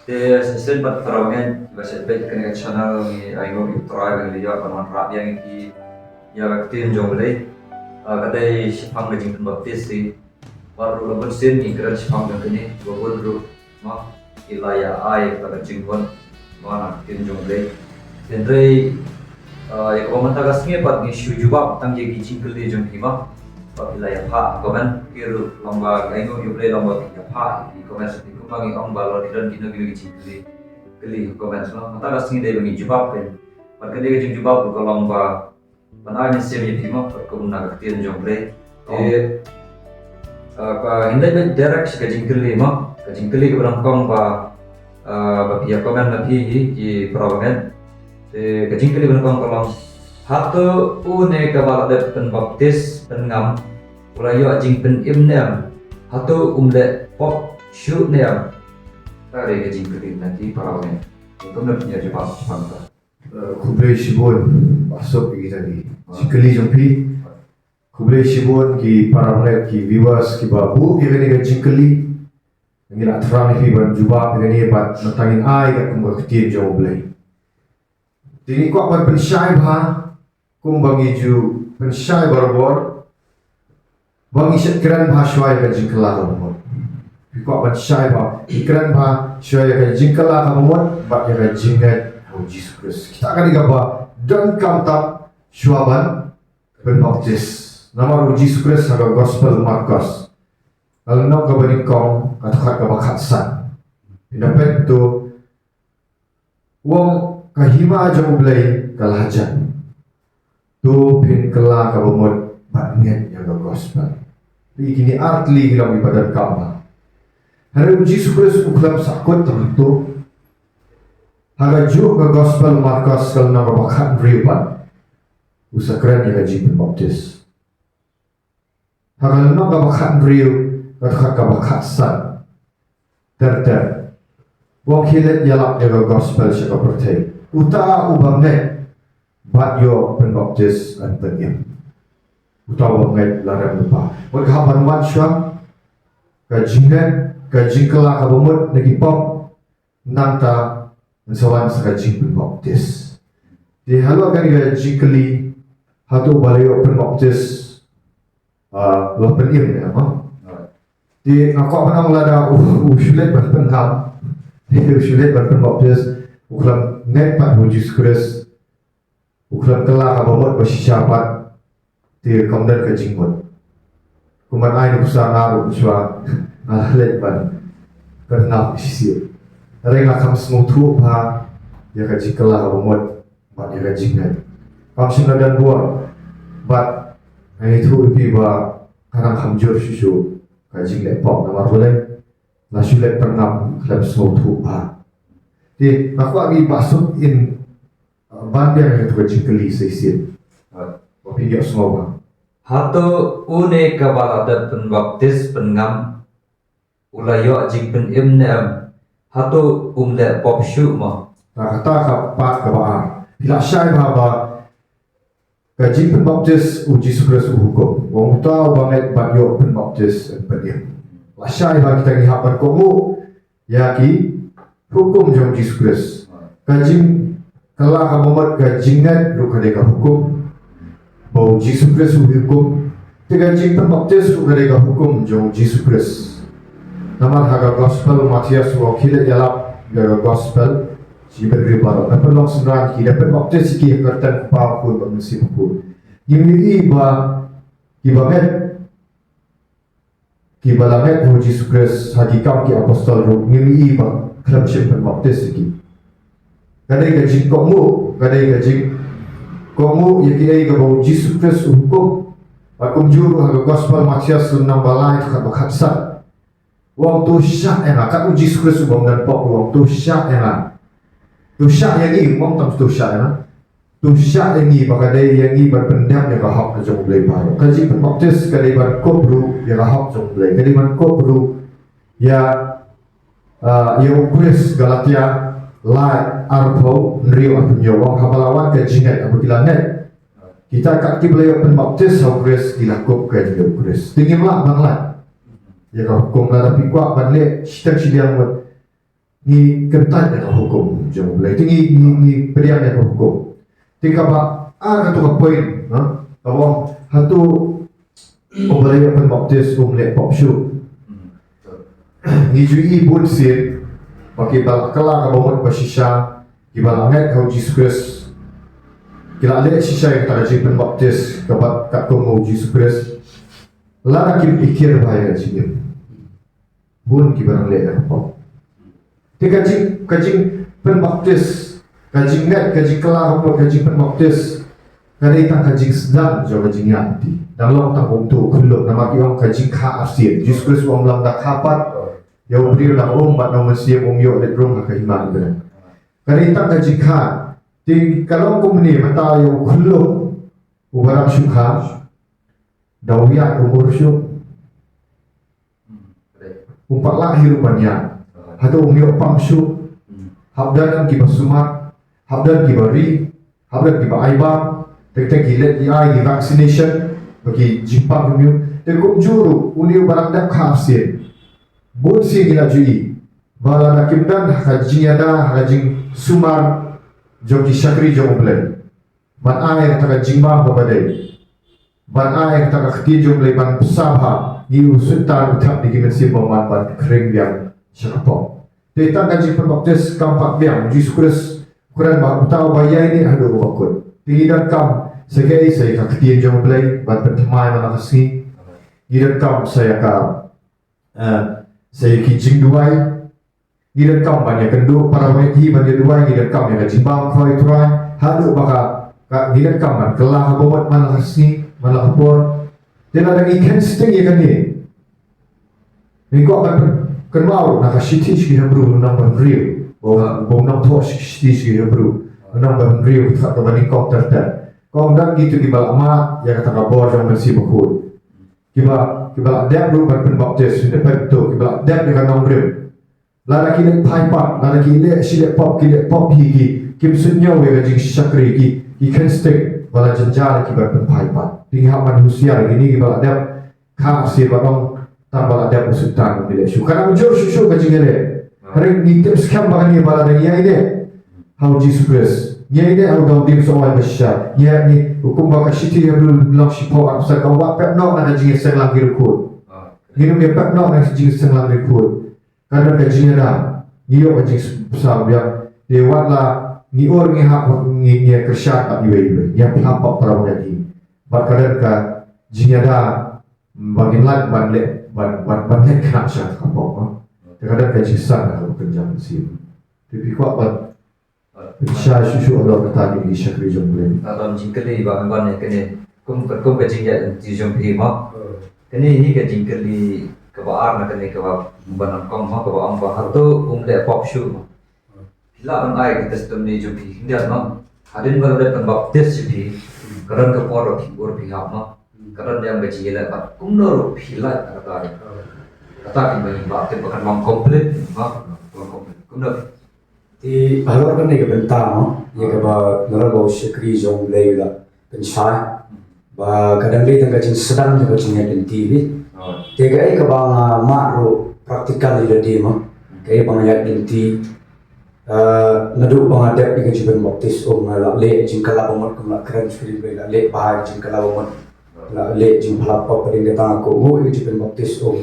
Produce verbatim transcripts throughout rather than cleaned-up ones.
Te shisien pat para bangeit ba shu peit kane ka channel, ngi ai nguh ïa U Trai ba ngi la ïoh ban wanrah biang ïa phi ïa ka ktien jong U Blei. Ah, ka dei shaphang ka jingpynbaptis hi. Bad ruh la bun sien ngi kren shaphang jong kane, ba bun ruh ma ki la ïa ai ka jingwan ma na ka ktien jong U Blei. Hynrei Ah, ïa kaba mynta ka sngi pat ngi shu jubab tang ïa ki jingkylli jong phi ma. Ba phi la ïa phah comment, phi ruh long ba ngi ainguh ïa U Blei long ba phi ïa phah ïa ki comment, sa phi kumba ngi ong ba la dei don kino kino ki jingkylli, kylli comment ma. Mynta ka sngi dei ba ngi jubab phi. Bad ka dei ka jingjubab ruh ka long ba ban ai mynsiem ïa phi ma, bad kum na ka ktien jong U Blei. Te, ah, ka hynrei ba direct ka jingkylli ma, ka jingkylli kaba nyngkong ba, ah, ba phi ïa comment na phi hi ki para bangeit. Te ka jingkylli ba nyngkong ka long, hato une kaba la dep pynbaptis pyngam u la ïoh jingpynim ne em? Hato um leh pop shuh ne em? Ka dei ka jingkylli na ki para bangeit. Kumno phi ïa jubab shaphang kata? Eh, khublei shibun, Bah Sop, ïa kita ki jingkylli jong phi. Khublei shibun ki para bangeit, ki viewers kiba buh ïa kane ka jingkylli. Ngi la thrang ïa phi ban jubab ïa kane bad mynta ngin ai ka kum ka ktien jong U Blei. Te ngi kwah ban pynshai bha, kumba ngi ju pynshai barabor, ba ngi shet kren bha shuwa ïa ka jingkylla kaba mut. Ngi kwah ban shai bha, ngi kren bha shuwa ïa ka jingkylla kaba mut bad ïa ka jingngeit ha U Jisu Khrist. Kita ka dei kaba donkam tam shuwa ban pynbaptis. Namar U Jisu Khrist ha ka Gospel Markos, ka lynnong kaba nyngkong, ka dkhot kaba khatsan, phin da peit to, u ong, ka hima jong U Blei ka la hajan. To phin kylla kaba mut bad ngeit ïa ka Gospel. Phi, kine ar tylli ki long kiba donkam bha. Hynrei U Jisu Khrist u khlem sahkut tang hato. Ha kajuh ka Gospel Markos ka lynnong kaba khathynriew pat, u sa kren ïa ka jingpynbaptis. Ha ka lynnong kaba khathynriew, ka dkhot kaba khatsan, ter ter, u ong, khie leit ïalap ïa ka Gospel sha ka pyrthei. Uta uba ngeit bad ïoh pynbaptis yn pynim. Uta uba ngeit la rem lypa. Wat ka hap ban wan shuwa ka jingngeit, ka jingkylla kaba mut na ki pop, nangta yn sa wan sa ka jingpynbaptis. Te halor kane ka jingkylli, hato ba la ïoh pynbaptis, ah, la pynim ne em? Te nga kwah ban ong, lada u, u shu leit ban pyngam, te u shu leit ban pynbaptis, u khlem ngeit pat ha U Jisu Khrist, u khlem kylla kaba mut ba shisha pat, te kam don ka jingmut. Kumba ai nuksa nga ruh shuwa nga la leit ban pyngam shisha. Hynrei nga kham sngewthuh bha ïa ka jingkylla kaba mut bad ïa ka jingngeit. Kam shym la don bor, bad nga ïathuh ïa phi ba ka dang kham jur shuh shuh ka jingleh pop, namar balei? La shu leit pyngam khlem sngewthuh bha. Te nga kwah ïa Bah Sop in, uh, ban biang ïa kata ka jingkylli sa shisien, uh, ba phin ïohsngew bha. Hato une kaba la dep pynbaptis pyngam u la ïoh jingpynim ne em? Hato um leh pop shuh mo? Ta kata ka part kaba ar. Phi la shai bha ba ka jingpynbaptis, U Jisu Khrist u hukum. U ong, uta uba ngeit bad ïoh pynbaptis yn pynim. La shai bha kita, ngi hap ban kohnguh ïa ki hukum jong U Jisu Khrist. Ka jingkylla kaba mut, ka jingngeit ruh ka dei ka hukum ba U Jisu Khrist u hukum. Te ka jingpynbaptis ruh ka dei ka hukum jong U Jisu Khrist. Namar ha ka Gospel u Mathaios u ong, khie leit ïalap ïa ka Gospel sha ki briew baroh. Da pynlong synran ïa ki, da pynbaptis ïa ki ha ka kyrteng u Kpa, u Khun bad u Mynsiem Bakhuid. Ngim ïohi ba kiba ngeit, kiba la ngeit ha U Jisu Khrist, ha Ki Kam ki Apostol ruh, ngim ïohi ba khlem shym pynbaptis ïa ki. Ka dei ka jingkohnguh, ka dei ka jingkohnguh ïa kiei kaba U Jisu Khrist u hukum. Bad kumjuh ruh ha ka Gospel Mathaios lynnong ba lai, dkhot ba khatsan, u ong, to shah ïa nga. Kat U Jisu Khrist u bym don pop, u ong, to shah ïa nga. To shah ïa ngi, um ong tang to shah ïa nga. To shah ïa ngi, ba ka dei ïa ngi ban pyndep ïa ka hok ka jong U Blei baroh. Ka jingpynbaptis ka dei ban kup ruh ïa ka hok jong U Blei. Ka dei ban kup ruh ïa, ah, ïa U Khrist. Galatia lai, arphew, hynriew, arphew hynñiew, u ong, haba la wan ka jingngeit, haba ki la ngeit, kita kat kiba la ïoh pynbaptis ha U Khrist ki la kup kein ïa U Khrist. Te ngim lah ban lait ïa ka hukum. Lada phi kwah ban leh shiteng shiliang mut, ngi kyntait ïa ka hukum jong U Blei. Te ngi, ngi, ngi pdiang ïa ka hukum. Te kaba ar, hato ka point, ha? Kaba ong, hato U Blei u pynbaptis um leh pop shuh. Ngi ju i bun sien ba kiba la kylla kaba mut ba shisha, kiba la ngeit ha U Jisu Khrist, ki la leh shisha ïa kata ka jingpynbaptis kaba katkum U Jisu Khrist. Lada kim ikir bha ïa ka jingim, bun kiba nang leh ïa ka pop. Te ka jing, ka jingpynbaptis, ka jingngeit, ka jingkylla, ka jingpynbaptis, ka dei tang ka jingsdang jong ka jingïaid lynti. Dang long tang kumto, khyllung, namar ki ong ka jingkha arsien. Jisu Khrist u ong, lada kha pat ïa u briew na ka um bad na u mynsiem, um ïoh leit rung ha ka hima ki bneng. Ka dei tang ka jingkha. Te ka long kumne mynta ïa u khyllung uba dang shu kha, da u ïaid um ur shuh. Um pat lah hi ruh ban ïaid. Hato um ïoh pang shuh. Hap don kiba sumar, hap don kiba ri, hap don kiba ai bam. Te, te ki leit ki ai ki vaccination, ba ki jingpang ym ïoh. Te kumjuh ruh une uba dang dep kha arsien. Bun sien ngi la ju i ba lada kim don ha ka jingïada, ha ka jingsumar jong ki shakri jong U Blei, ban ai kata ka jingbam kaba dei, ban ai kata ka ktien jong U Blei ban bsa bha, ngi, u Soitan u thep da ki mynsiem bymman ban khring biang sha ka pop. Te tang ka jingpynbaptis kam pat biang. U Jisu Khrist u kren ba uta uba ïaineh haduh ba kut. Te ngi donkam sa kaei? Sa ïa ka ktien jong U Blei ban pynthymmai man la ka sngi. Ngi donkam sa ïa ka, eh, sa ïa ki jingduwai. Ngi donkam ban ïakynduh para bangeit hi ban ïaduwai, ngi donkam ïa ka jingbam khawai Trai. Haduh ba ka, ka, ngi donkam ban kylla ha ka bamut man la ka sngi, man la ka por. Te lada ngi kheiñ sting ïa kane, ngi kwah ban pynkynmaw na ka shithi sha ki Hebru, lynnong ba hynriew. Ba u, ba u nongthoh shithi sha ki Hebru, lynnong ba hynriew, ka dkhot kaba nyngkong ter ter. Ka ong, don kito kiba la mad ïa kata ka bor jong U Mynsiem Bakhuid. Kiba, kiba la dep ruh ban pynbaptis, ne pynto, kiba la dep ïa ka nongrim. Lada ki leh phai pat, lada ki leh shi leh pop, ki leh pop hi ki, kim suidñiew ïa ka jingshakri ki, ki kheiñ sting, ba la jynjar ïa ki ban pynphai pat. Te ngi hap ban husiar ïa kine kiba la dep kha arsien, ba dang tang ba la dep, u Soitan um leh shuh. Ka nang jur shuh shuh ka jingïaleh. Hynrei ngi tip skhem ba kane ba lada ngi ïaineh ha U Jisu Khrist, ngi ïaineh ha uta u dieng sohwai ba shisha, ngi ïaineh, kumba ka shithi Hebru lynnong shiphew arphew san ka ong, wat pep noh na ka jingïaseng lang ki riewkhuid. Ngin ym ïa pep noh na ka jingïaseng lang riewkhuid. Ka don ka jingïada, ngi ïoh ka jingbsa biang. Te wat la ngi ur ngi hap, ngi, ngi ïa kyrshan kat iwei iwei, ngi ïa phla pop para bangeit hi. Bad ka don ka jingïada ba ngin lait ban leh, ban, ban, ban leh khnang sha ka pop, ha. Te ka don ka jingsan ha ka kynja mynsiem. Te phi kwah ban pynshai shuh shuh halor kata, kine ki shakri jong U Blei. Ka don jingkylli ba ban ïa kane, kum, kum ka jingïaid lynti jong phi mo. Kane hi ka jingkylli kaba ar na kane kaba ban nyngkong mo, kaba ong ba hato um leh pop shuh mo. Phi lah ban ai ka testimony jong phi khyndiat mo. Hadien ba la dep pynbaptis ïa phi, ka don ka por ba phi ur phi hap mo. Ka don ïa ka jingïaleh bad kumno ruh phi lait ha kata. Kata ki ba ngi ba tip ba kan long complete mo. Long complete. Kumno? Te halor kane ka bynta mo, ïa kaba nalor ba u shakri jong U Blei u la pynshai ba ka dang dei tang ka jingsdang jong ka jingïaid lynti hi. Te kaei kaba nga mad ruh practical ïa lade mo. Kaei ba nga ïaid lynti, eh, naduh ba nga dep ïa ka jingpynbaptis, um, nga la leh jingkylla bamut, kum la kren shakri, la leh bha ïa ka jingkylla bamut, la leh jingphla pop, hadien kata nga kohnguh ïa ka jingpynbaptis, um.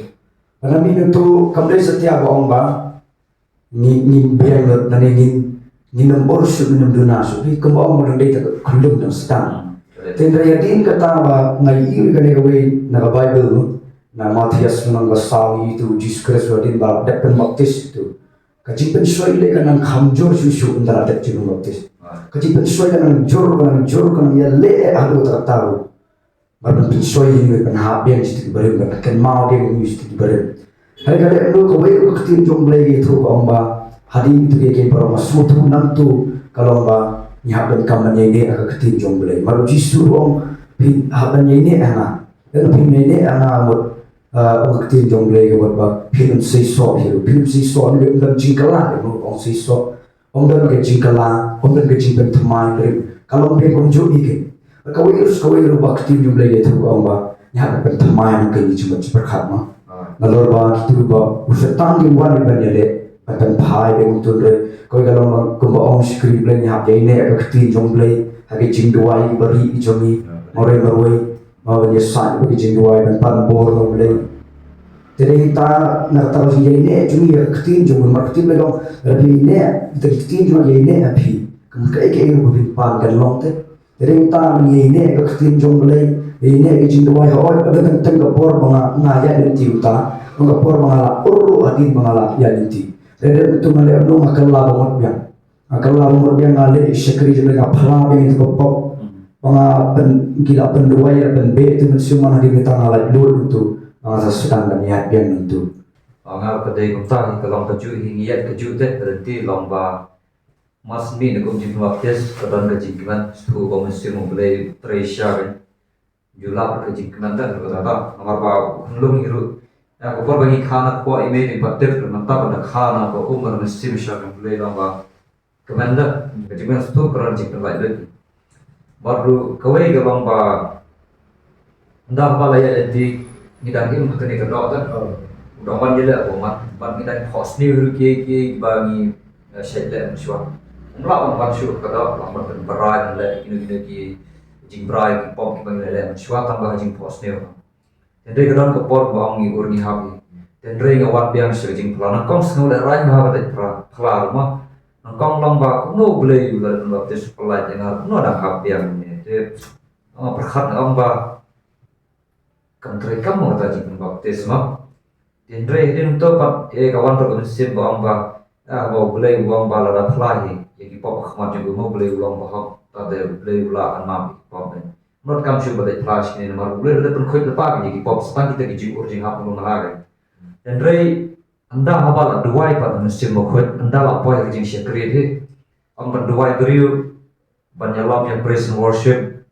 Ba na mih na tu kam dei satia ba ong ba ngi, ngim biang lut, lane ngin, ngin ym ur shuh, ngin ym duna shuh. Phi, kumba ong, dang dei tang ka khyllung dang sdang. Te hynrei hadien kata ba nga ïohi ïa kane kawei na ka Baibl, na Mathaios lynnong ba saw, ngi ïohi tu U Jisu Khrist hadien ba la dep pynbaptis tu, ka jingpynshoi leh ka nang kham jur shuh shuh ynda la dep jingpynbaptis. Ka jingpynshoi ka nang jur, ka nang jur, ka nang ïaleh haduh katta katta ruh. Ban pynshoi ïa ngi ban pynhap biang sha kitei ki barim, ban kynmaw biang ïa ngi sha kitei ki barim. Hynrei ka dei kumno, kawei ruh ka ktien jong U Blei ka ïathuh, ka ong ba hadien kito kiei kiei baroh ba sngewthuh nangtu, ka long ba ngi hap ban kam ban ïaineh ha ka ktien jong U Blei. Namar U Jisu u ong, phin hap ban ïaineh ha nga. Lada phim ïaineh ha nga mut, ah, ong ka ktien jong U Blei ka mut ba phin ym seisoh hi ruh, phin ym seisoh, ne ym don jingkylla, ne ym ong seisoh. Ym don ka jingkylla, ym don ka jingpynthymmai, ka long biang kumjuh hi kein. Kawei ruh, kawei ruh ba ka ktien jong U Blei ka ïathuh, ka ong ba ngi hap ban pynthymmai na ka jingmut jingpyrkhat mo. Nalor ba kito ba u Soitan u wan ban ïaleh, Ban pynphai biang hangtu, hynrei kawei ka long ba kumba ong shakri Blei, ngi hap ïaineh ka ktien jong Blei ha ki jingduwai barieh jong ngi. Marwei marwei, ma ban ïasaid bad ki jingduwai ban pan bor na U Blei. Te dei ta na kata ka jingïaineh jong ngi ïa ka ktien jong U Blei, namar ka ktien Blei ka ong, lada phi ïaineh ïa ka ktien jong nga, ïaineh ïa phi, kum kaei kaei ruh ba phin pan kan long te. Te dei ta ngi ïaineh ka ktien jong U Blei, ïaineh ka jingduwai, hooid, ba kan teng ka por ba nga, nga ïaid lynti, uta long ka por ba nga la ur ruh hadien ba nga la ïaid lynti. Te dei tu nga leh kumno, nga kylla ba mut biang. Nga kylla ba mut biang, nga leh shakri jong Blei, nga phla biang ïa ka pop ba nga pyn, ki la pynduwai, la pynbeh ïa u Mynsiem Bakhuid hadien, mynta nga laitluid hangtu, ba nga sa sdang ban ïaid biang hangtu. Nga ka dei kumta hi, ka long kajuh hi, ngi ïaid kajuh te, ka dei te long ba mar shen mih na kum jingpynbaptis, ka don ka jingkmen, sngewthuh ba U Mynsiem U Blei u trei sha ka, ju lap ka jingkmen te, ka dei ta, namar ba u khunlung hi ruh, ïa ka por ba ngi kha na kpoh i mei, i pat tip, mynta ba da kha na ka um, ba U Mynsiem sha ka, U Blei long ba kmen da ka jingkmen, sngewthuh ka don jingpynlait lut. Bad ruh kawei ka long ba ynda haba la ïaid lynti, ngi dang im ha kane ka doh te. U dang ban ïaleh ba mat, ban ngi dang phohsniew ruh kiei kiei ba ngi, eh, shait leh mynshuwa. Ym lah ban wan shuh ka doh, lah ban pynbrai, ban leh kino kino ki jingbrai, ki pop kiba ngi la leh mynshuwa tang ba ha jingphohsniew. Hynrei ka don ka por ba ong ngi ur, ngi hap hi. Hynrei nga wan biang sha ka jingphla, nyngkong sngew lehraiñ bha ba dei phla, phla ruh ma. Nyngkong long ba kumno U Blei u la dep baptis, pyllait ïa nga, kumno dang hap biang ne. Te nga pyrkhat, nga ong ba kam treikam mo kata jingpynbaptis ma. Hynrei hadien to pat, eh, ka wan ruh ka mynsiem ba ong ba, ah, ba U Blei u ong ba lada phla hi ïa ki pop ha khmat jong u, ma, U Blei u long ba hok, ta de U Blei u lah ban map ïa ki pop ne. Mut kam shu ba dei phla shane, namar U Blei u la dep pynkhuid lypa ïa ki pop, sa tang kita ki jingur jinghap, u long la ka. Hynrei ynda haba la duwai pat u Mynsiem Bakhuid, ynda la poi ha ka jingshakri hi, ym ban duwai briew, ban ïalam ïa praise and worship,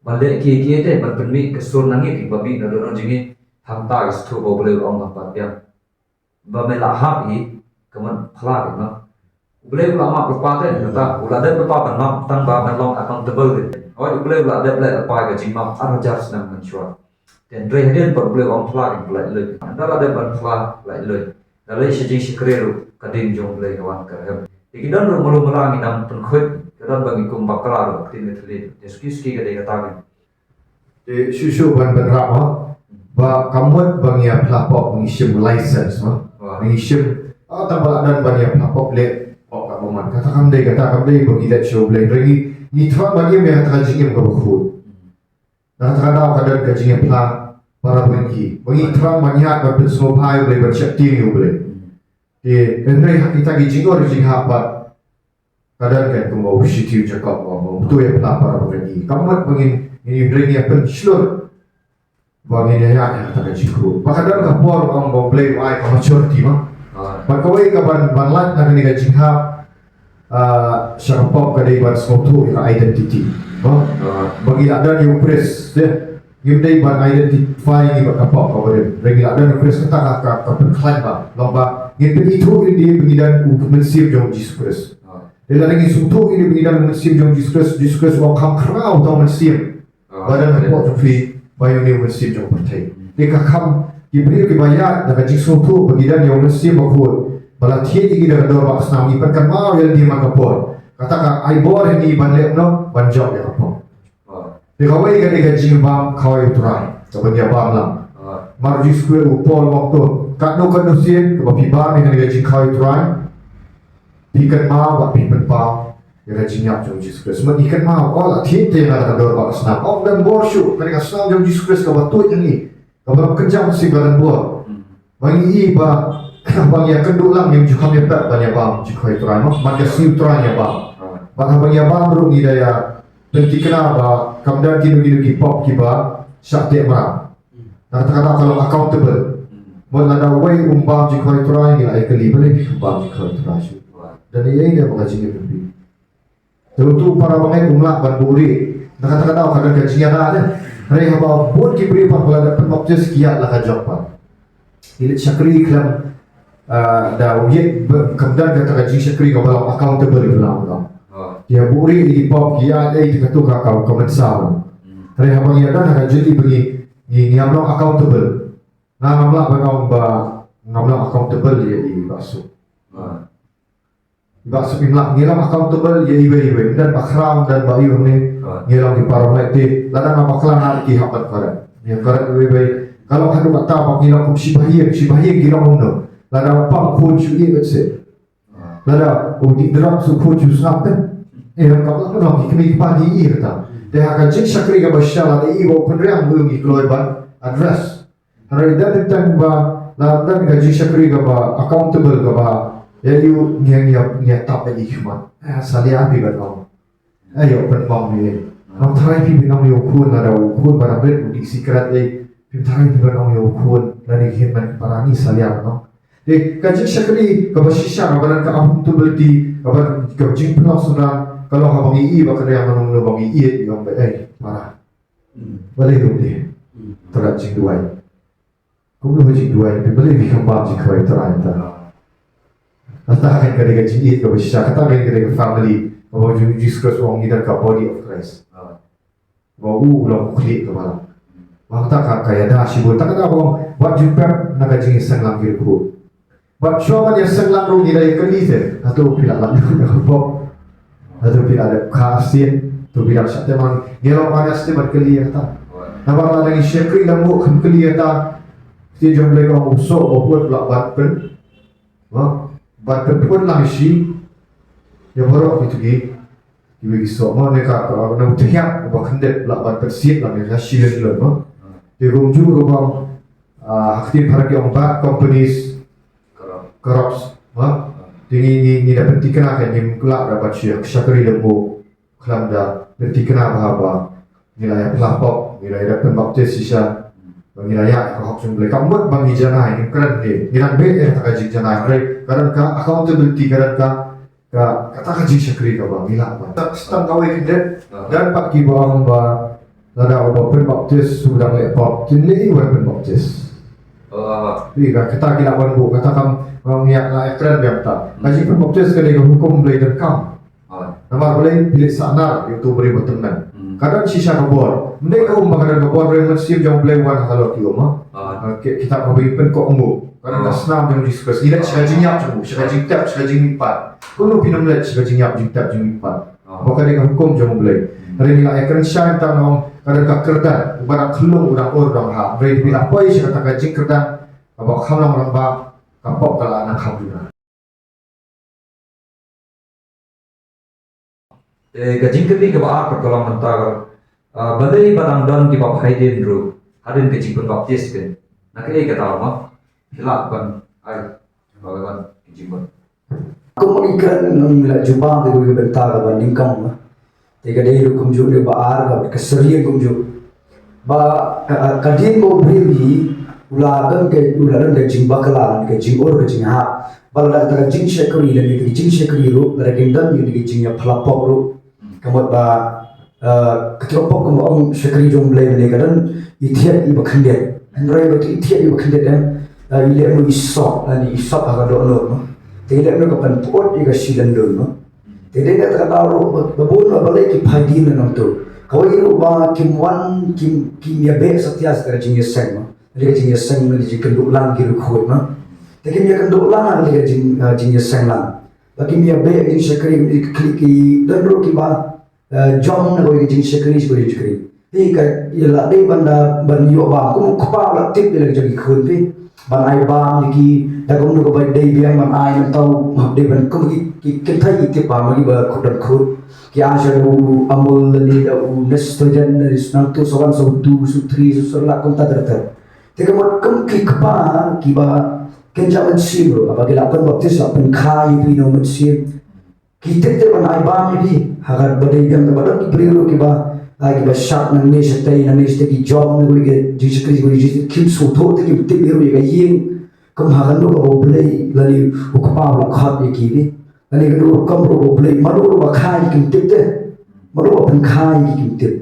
ban leh kiei kiei te, ban pynmih ka sur na ngi, kiba mih na dohnud jong ngi, hangta ka sngewthuh ba U Blei u ong ban pat biang. Ba me la hap hi, ka mut phla hi, no. U Blei u la map lypa te, kata, u la dep lypa ban map, tang ba ban long accountable hi. Hooid, U Blei u la dep leh lypa ka jingmap ar hajar snem mynshuwa. Hynrei hadien pat U Blei u ong phla, ka lait luid. Ynda la dep ban phla, lait luid. Da leit sha jingshakri ruh, ka ding jong U Blei ka wan kyrhem. Te ki don ruh malu mala ngi nang pynkhuid, ki don ba ngi kum bakla ruh, ktien ka thylliej. Te suki suki ka dei kata ngi. Te shuh shuh ban bynrap ha. Ba ka mut ba ngi ïa phla pop ngi shim license ha. Wah. Ngi shim, ah, tang ba la don ban ïa phla pop leh pop ka bymman. Kata kam dei, kata kam dei ba ngi leit sha U Blei. Hynrei ngi, ngi thrang ban im ïa kata ka jingim kaba khuid. Na kata ka daw ka don ka jingïaphla para bangeit. Ba ngi thrang ban ïaid ban pynsngewbha ïa U Blei, ban sheptieng ïa U Blei. Te hynrei ha kita ki jingor jinghap pat ka don kan kumba u shithi u Jakob ba, ba to ïaphla para bangeit. Ka mut ba ngin, ngin ïa hynrei ngi ïa pynshlur ba ngin ïa ïaid ha kata ka jingkyrkhu. Ba ka don ka por ba U Blei u ai ka maturity ma. Ah. Bad kawei ka ban, ban lait na kane ka jinghap, ah, sha ka pop ka dei ban sngewthuh ïa ka identity. Ba, ah, ba ngi la don ïa U Khrist, te ngim dei ban identify ngi bad ka pop kaba rim. Ba ngi la don ïa U Khrist, kata ka, ka, ka pynkhlaiñ ba. Long ba ngin pynithuh ïa lade ba ngi don U Mynsiem jong U Jisu Khrist. Ah. Te lada ngi sngewthuh ïa lade ba ngi don U Mynsiem jong U Jisu Khrist, U Jisu Khrist u ong kham khraw uta U Mynsiem. Ah, ba don hapoh jong phi, ba ïa une U Mynsiem jong U Pathai. Te ka kham ki briew kiba ïaid da ka jingsngewthuh ba ki don ïa U Mynsiem Bakhuid ba la thied ïa ki da ka dor bakla snam, ngi pynkynmaw ïa lade man ka por. Kata ka ai bor ïa ngi ban leh kumno, ban jop ïa ka pop. Ah. Te kawei ka dei ka jingbam khawai U Trai, ka ban ïa bam lang. Ah. Mar U Jisu Khrist, u Paul u ong to, katno katno sien kaba phi bam ïa kane ka jingkhawai U Trai, phi kynmaw bad phi pynpaw ïa ka jingïap jong U Jisu Khrist. Mynta ngi kynmaw, oh, la thied te ïa nga da ka dor bakla snam. Oh, don bor shuh, kane ka snam jong U Jisu Khrist kaba tuid ïa ngi, kaba lam kynjam, shisha ka don bor. Hmm. Ba ngi i ba, ba ngi ïakynduh lang ngim ju kham ïapep ban ïa bam jingkhawai U Trai mo, man ka sngi U Trai ïa bam. Hmm. Bad haba ngi ïa bam ruh ngi da ïa pynthikna ba kam don kino kino ki pop kiba shah teh mraw. Hmm. Na kata ka daw ka long accountable. Hmm. Mut lada uwei um bam jingkhawai U Trai, ngi la ïa kylli, balei phim bam jingkhawai U Trai shuh? Right. Don ei ei ne ba ka jingim phi. Te utu u para bangeit um lah ban buhrieh. Na kata ka daw ka don ka jingïada ne. Hynrei haba bun ki briew pat ba la dep pynbaptis ki ïaid la ka jong pat. Ki leit shakri khlem, ah, da u ïeit ba kam don kata ka jingshakri kaba long accountable, khlem da. Ah. Ki ïa buhrieh ïa ki pop, ki ïa ei ei te, kato ka, ka, ka mynsaw. Hmm. Hynrei haba ngi ïada ha ka jingim ba ngi, ngi, ngi ngam long accountable. Nga ngam lah ban ong ba ngam long accountable ïa i Bah Suk. Ba suk im lah ngi long accountable ïa iwei iwei, ym don ba khraw, ym don ba ïoh ne. Ngi long ki para ngi te, lada nga bakla nga ki hap ban kren. Ngi kren iwei iwei. Ka long haduh katta ba ngi long kum shibai ïing, shibai ïing ki long kumno. Lada u pang khun shu ïeh bad se. Lada u dih drok shu khun shu sngap kan. Eh, ka long kumno ki kmie ki kpa ki ïeh kata. Te ha ka jingshakri kaba shisha lada i ba u pynriang u ngi kloi ban address. Hynrei da teng teng ba la don ka jingshakri kaba accountable kaba ïa ïoh ngi ngi ngi tap ïa i khmat. Ah, salia phi ban ong. Ai ïoh pynbam ïa. Nang tharai phi ban ong ïa u khun lada u khun ba dang rit u dih sikret ei. Phi tharai phi ban ong ïa u khun lada ngi hynmen para ngi salia ban ong. Te ka jingshakri kaba shisha kaba don ka accountability kaba don ka jingpynlong synran ka long haba ngi i ba ka dei mano mano ba ngi i ïa ong ba ei para. Balei ruh dei. Tara jingduwai. Kumno jingduwai, balei phi khlem bam jingkhawai Trai mynta. Kata kan ka dei ka jingïeit kaba shisha, kata kan ka dei ka family, kaba u Jisu Khrist u ong ngi don ka body of Christ. Ba u u long u khlieh kaba lang. Ba kata ka ka ïada shibun, kata ka ba u ong, wat ju pep na ka jingïaseng lang ki ruh. Bad shuwa ban ïaseng lang ruh ngi la ïakylli te. Hato phi la lap ïa ka pop? Hato phi la dep kha arsien? Hato phi la shah te mang? Ngi la honest te ban kylli ïa kata. Namar lada ngi shakri lem buh khlem kylli ïa kata. Te jong Blei ka ong u soh ba put la ban pyn. Ba ban pynpun lang shi. Ïa baroh kitu ki. Kiwei ki soh ma ne ka ka na u thiah ba khyndiat la ban pynsiat lang ïa shi lem lem ma. Te kumjuh ruh ba, ah, ha ktien phareng ki ong bad companies corrupts, ha? Te ngi, ngi, ngi da pynthikna ka ngim lah da ban shu shakri lem buh khlem da pynthikna ba haba ngi la ïa phla pop, ngi la ïa pynbaptis shisha, ba ngi la ïa ka hok jong Blei. Ka mut ba ngi janai, ngim kren ngi, ngi dang beh ïa ka jingjanai, hynrei ka don ka accountability, ka don ka, ka, kata ka jingshakri kaba ngi lah ban. Tang kawei khyndiat, don pat kiba ong ba lada uba pynbaptis u dang leh pop, kin leh i wan pynbaptis. Ïa ka kata ki lah ban buh, kata kam, kam ïa la ïa kren biang ta. Ka jingpynbaptis ka dei ka hukum Blei donkam. Namar Blei phi leh sahnar ïa uto u briew ba tymmen. Ka don shisha ka bor. Ym dei ka um ba ka don ka bor, Blei Mynsiem jong Blei wan halor ki um, ha. Ka kitab kaba pynkoh um. Ka don ka snam jong Jisu Khrist. Ngi leit sha ka jingïap jong u, sha ka jingtep, sha ka jingmihpat. Kumno phin ym leit sha ka jingïap jingtep jingmihpat. Ba ka dei ka hukum jong U Blei. Hynrei ngi la ïakren shai tang ong ka dei ka kyrdan, uba dang khyllung, u dang ur, u dang hap. Hynrei phi la poi sha kata ka jingkyrdan kaba kham long rangbah, ka pop ka la nang kham duna. Te ka jingkylli kaba ar pat ka long mynta ka, ah, balei ba dang don kiba phai dien ruh hadien ka jingpynbaptis, kan? Na kaei kata ma? Phi lah ban ai, ba ban ka jingmut. Kum ma ngi kren ngi la jubab te kawei ka bynta kaba nyngkong ma. Te ka dei ruh kumjuh, dei ba ar ka, ka syriem kumjuh. Ba ka, ka dien ba u briew hi u la don ka, u la don ka jingbakla, ka jingïoh, ka jinghap. Ba lada ka jingshakri, lada ka jingshakri ruh, lada kim don ka jingïaphla pop ruh. Ka mut ba, eh, ka tyrpok kumba ong shakri jong Blei mynne ka don i thied iba khyndiat. Hynrei ba i thied iba khyndiat em, eh, i leh mo i sop, lane i sop ha ka dohnud mo. Te i leh mo ka pynput ïa ka shilyndur mo. Te dei na kata ka daw ruh ba, ba bun ba balei ki phai dien na nangtu. Kawei ruh ba kim wan, kim, kim ïabeh satia sa ka jingïaseng mo. Lane ka jingïaseng mo, lane jingkynduh lang ki riewkhuid mo. Te kim ïakynduh lang lane ka jing, eh, jingïaseng lang. Ba kim ïabeh jingshakri, ki khlieh ki don ruh kiba eh, jong na kawei ka jingshakri, shakri, shakri. Phi ka ïa la dei ban da, ban ïoh bam. Kum u kpa u la tip ïa la ka jong ki khun phi. Ban ai bam ïa ki, da kumno kaba dei biang ban ai nangta, hap dei ban kum ki, ki kynthei ki tip bam ïa ki ba khun don khun. Ki ai sha u Amul lane da u Nestogen lane nangtu sa wan sa u two, sa u three, sa u Cerelac kumta ter ter. Te ka mut kum ki kpa kiba kynja mynsiem ruh, haba ki la pynbaptis, la pynkha ïa phi na u Mynsiem. Ki tip te ban ai bam ïa phi, ha kaba dei biang, kaba don ki briew ruh kiba, ah, kiba shad nangne shatei, nangne shatei ki jop, na kawei ka jingshakri, kawei ka jingshakri, kim sngewthuh te kim tip ïa ruh ïa ka ïing. Kum ha kano kaba U Blei lane u kpa u la khot ïa ki phi. Lane kano ka rukom ruh U Blei, mano ruh ba kha ïa ki kim tip te. Mano ba pynkha ïa ki kim tip.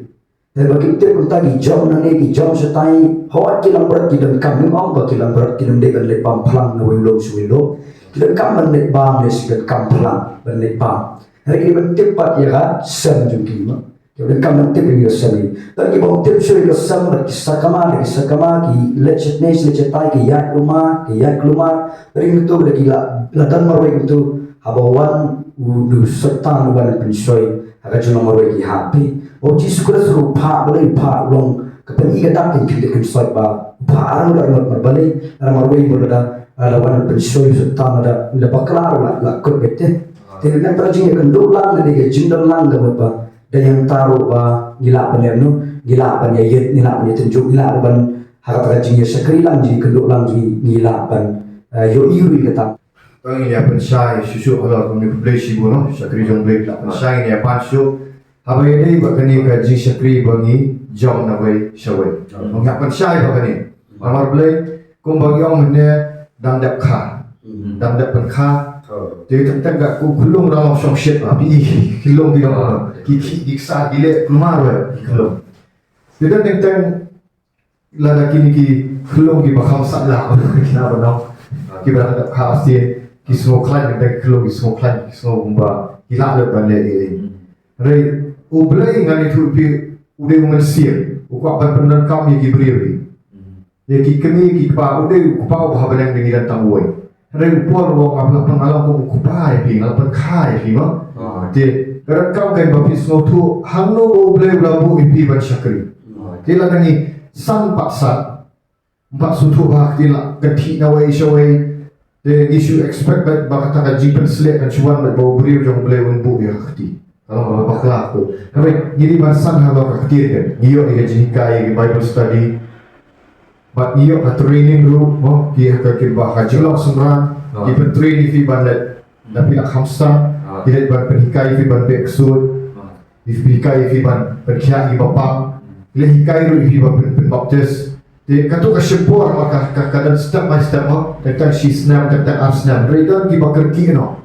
Te ba kim tip kumta ki jop nangne ki jop shatai, hooid ki langbrot ki donkam, ngim ong ba ki langbrot kim dei ban leit bam phlang na wei u lum sha wei u lum. Ki donkam ban leit bam ne shi donkam phlang ban leit bam. Hynrei ki ban tip pat ïa ka sem jong ki mo. Ki wan kam nang tip ïa ka sem. Don kiba ym tip shuh ïa ka sem, bad ki sakma, ki sakma, ki leit sha tnei, leit sha tai, ki ïaid lumar, ki ïaid kulmar. Ring tu, bad ki la, la don marwei tu. Haba wan u, u Soitan u wan pynshoi ha ka jinglong marwei ki hap. Ba u Jisu Khrist ruh u phah, balei u phah, u long ka pyni ka dak, kan khyndiat kan soi, ba u phah arngut arngut, namar balei, namar marwei, namar da, da wan pynshoi u Soitan, da, da bakla ruh la, la kut beit te. Te nangta ka jingïakynduh lang, ne ka jingdon lang ka mut ba da ïa nangta ruh ba ngi lah ban ïa, ngi lah ban ïa ïeit, ngi lah ban ïa tynjuh, ngi lah ban ha kata ka jingïashakri lang, jingïakynduh lang, jing, ngi lah ban, eh, ïohi ruh ïa kata. Tang ngin ïa pynshai shuh shuh halor kumne, khublei shibun, no, shakri jong Blei, la pynshai, ngin ïa pan shuh. Haba ïadei bad kane ka jingshakri ba ngi jong na wei sha wei, ngin ïa pynshai bad kane. Namar Blei, kumba ngi ong mynne, dang dep kha, dang dep pynkha. Te teng teng ka ku khyllung dang long shongshit ba phi, khyllung ki dang, ki khih ki ksah ki leh kulmar wei khyllung. Te teng teng lada kine ki khyllung kiba kham sah lah, ki na ba nong, kiba dang dep kha sien, ki sngewkhlaiñ, teng teng ki khyllung ki sngewkhlaiñ, ki sngew kumba ki lah lut ban leh ei ei. Hynrei U Blei, ngan ïathuh ïa phi, u dei u Mynsiem, u kwah ban pyndonkam ïa ki briew hi. Ïa ki kmie ki kpa, u dei u kpa uba ha bneng, ngi don tang uwei. Hynrei u Paul u ong, nga la pyn, nga la ong kum u kpa ïa phi, nga la pynkha ïa phi, mo. Te ka donkam kein ba phi sngewthuh hangno ba U Blei u la buh ïa phi ban shakri. Te lada ngi san pat san, ym pat sngewthuh ba ha kti la kynthih na wei sha wei. Te ngi shu expect ba, ba kata ka jingpynsleh kan shu wan, ba u briew jong U Blei un buh ïa ka kti. Ka long kaba bakla tu. Hynrei ngi dei ban san halor ka ktien, kan. Ngi ïoh ïa ka jinghikai, ïa ka Bible study. Bad ngi ïoh ka training ruh, mo, ki ha ka, kiba ha ka jinglong synran, ki pyntrain ïa phi ban leit. Da phi la kham san, ki leit ban pynhikai ïa phi ban beh ksuid. Ki pynhikai ïa phi ban pynkhiah ïa ki bapang. Ki leit hikai ruh ïa phi ban pyn, pynbaptis. Te kato ka shim por, ka, ka, ka don step by step, mo. Teng teng shi snem, teng teng ar snem. Hynrei don kiba kyrkieh noh.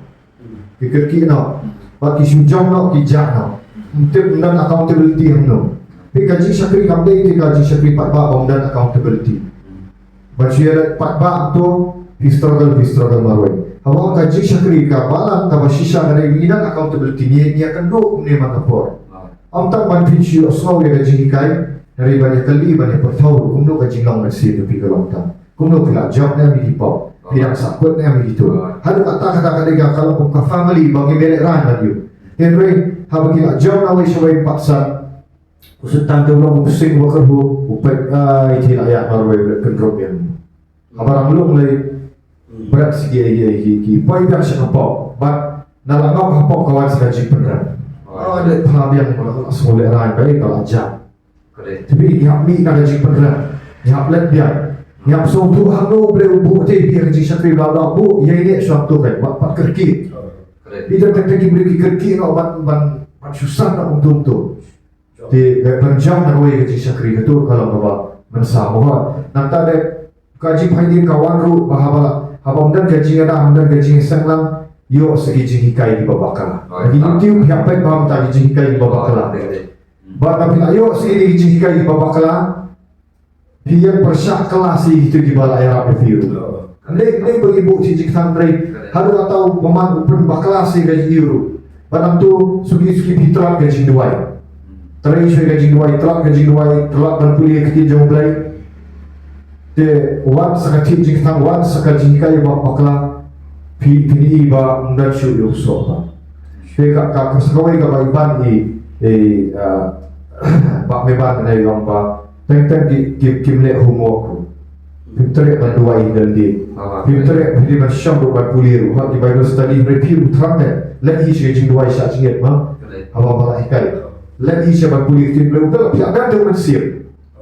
Ki kyrkieh noh. Bad ki shu jong noh, ki jah noh. Ym tip, ym don accountability hangno. Phi, ka jingshakri kam dei te ka jingshakri paidbah ba ym don accountability. Ban shu ïa leit paidbah to, phi struggle, phi struggle marwei. Haba ka jingshakri ka balang, kaba shisha ka dei ngi don accountability, ngi, ngi ïakynduh kumne man ka por. Ym tang ban phin shu ïohsngew ïa ka jinghikai, hynrei ban ïakylli, ban ïapyrthaw, kumno ka jinglong mynsiem jong phi ka long tang. Kumno phi la jop ne em ïa ki pop, phi dang sahkut ne em ïa kito. Haduh katta katta ka dei ka, ka long kum ka family ba ngim lehrain bad ïa u. Hynrei haba ki la jop na wei sha wei, ym pat san, u Soitan te u long u sing uba kyrhuh, u peit, ai, te la ïaid marwei, u leit kynrup ïa u. Haba dang lung lei, bret sa ki, ki, ki, ki poi biang sha ka pop. Bad na la ngop ha pop ka wan sa ka jingpynrem. Ah, leit phla biang, ba la sngewlehrain, ba, eh, ba la jam. Te phi, ngi hap mih na ka jingpynrem, ngi hap leit biang, ngi hap sngewthuh hangno U Blei u buh te, phi, ka jingshakri ba la buh ïa ine shuwa to, kan, wat pat kyrkieh. Phi, teng teng ki briew ki kyrkieh noh ban, ban, ban shu san noh kumto kumto. Te ka pynjam na kawei ka jingshakri, kato ka long kaba mynsaw mo. Nangta de ka jingphaidien ka wan ruh ba haba, haba ym don ka jingïada, ym don ka jingseng lang, ïoh sa ki jinghikai kiba bakla. Ki YouTube phi hap peit ba mynta ki jinghikai kiba bakla. Bad haba phi la ïoh sa ki jinghikai kiba bakla, phi ïeng pyrshah kylla sa ïa kito kiba la ïarap ïa phi ruh. Ym dei, ym dei ba ngi buh shi jingthrang, hynrei haduh katta u bymman u pynbakla sa ïa ka jingïohi ruh. Bad nangto suki suki phi tlot ka jingduwai. Trei shuwa ka jingduwai, tlot ka jingduwai, tlot ban pule ïa ka ktien jong U Blei. Te wan sa ka jingthrang, wan sa ka jinghikai ba bakla, phi, phin ïohi ba ym don shuh ïa u soh ba. Te ka, ka, ka sa kawei kaba i ban i, i, ah, ba me ban, ne, i ong ba teng teng ki, ki, kim leh homework ruh. Phim treh ban duwai hynda lade. Phim treh, phim dei ban shong ruh ban pule ruh. Ha ki Bible study, hynrei phi ruh thrang te leit hi sha ka jingduwai shah jingit, ma. Haba ba la hikai, leit hi sha ban pule ka ktien Blei, u da la phi la dang da u Mynsiem.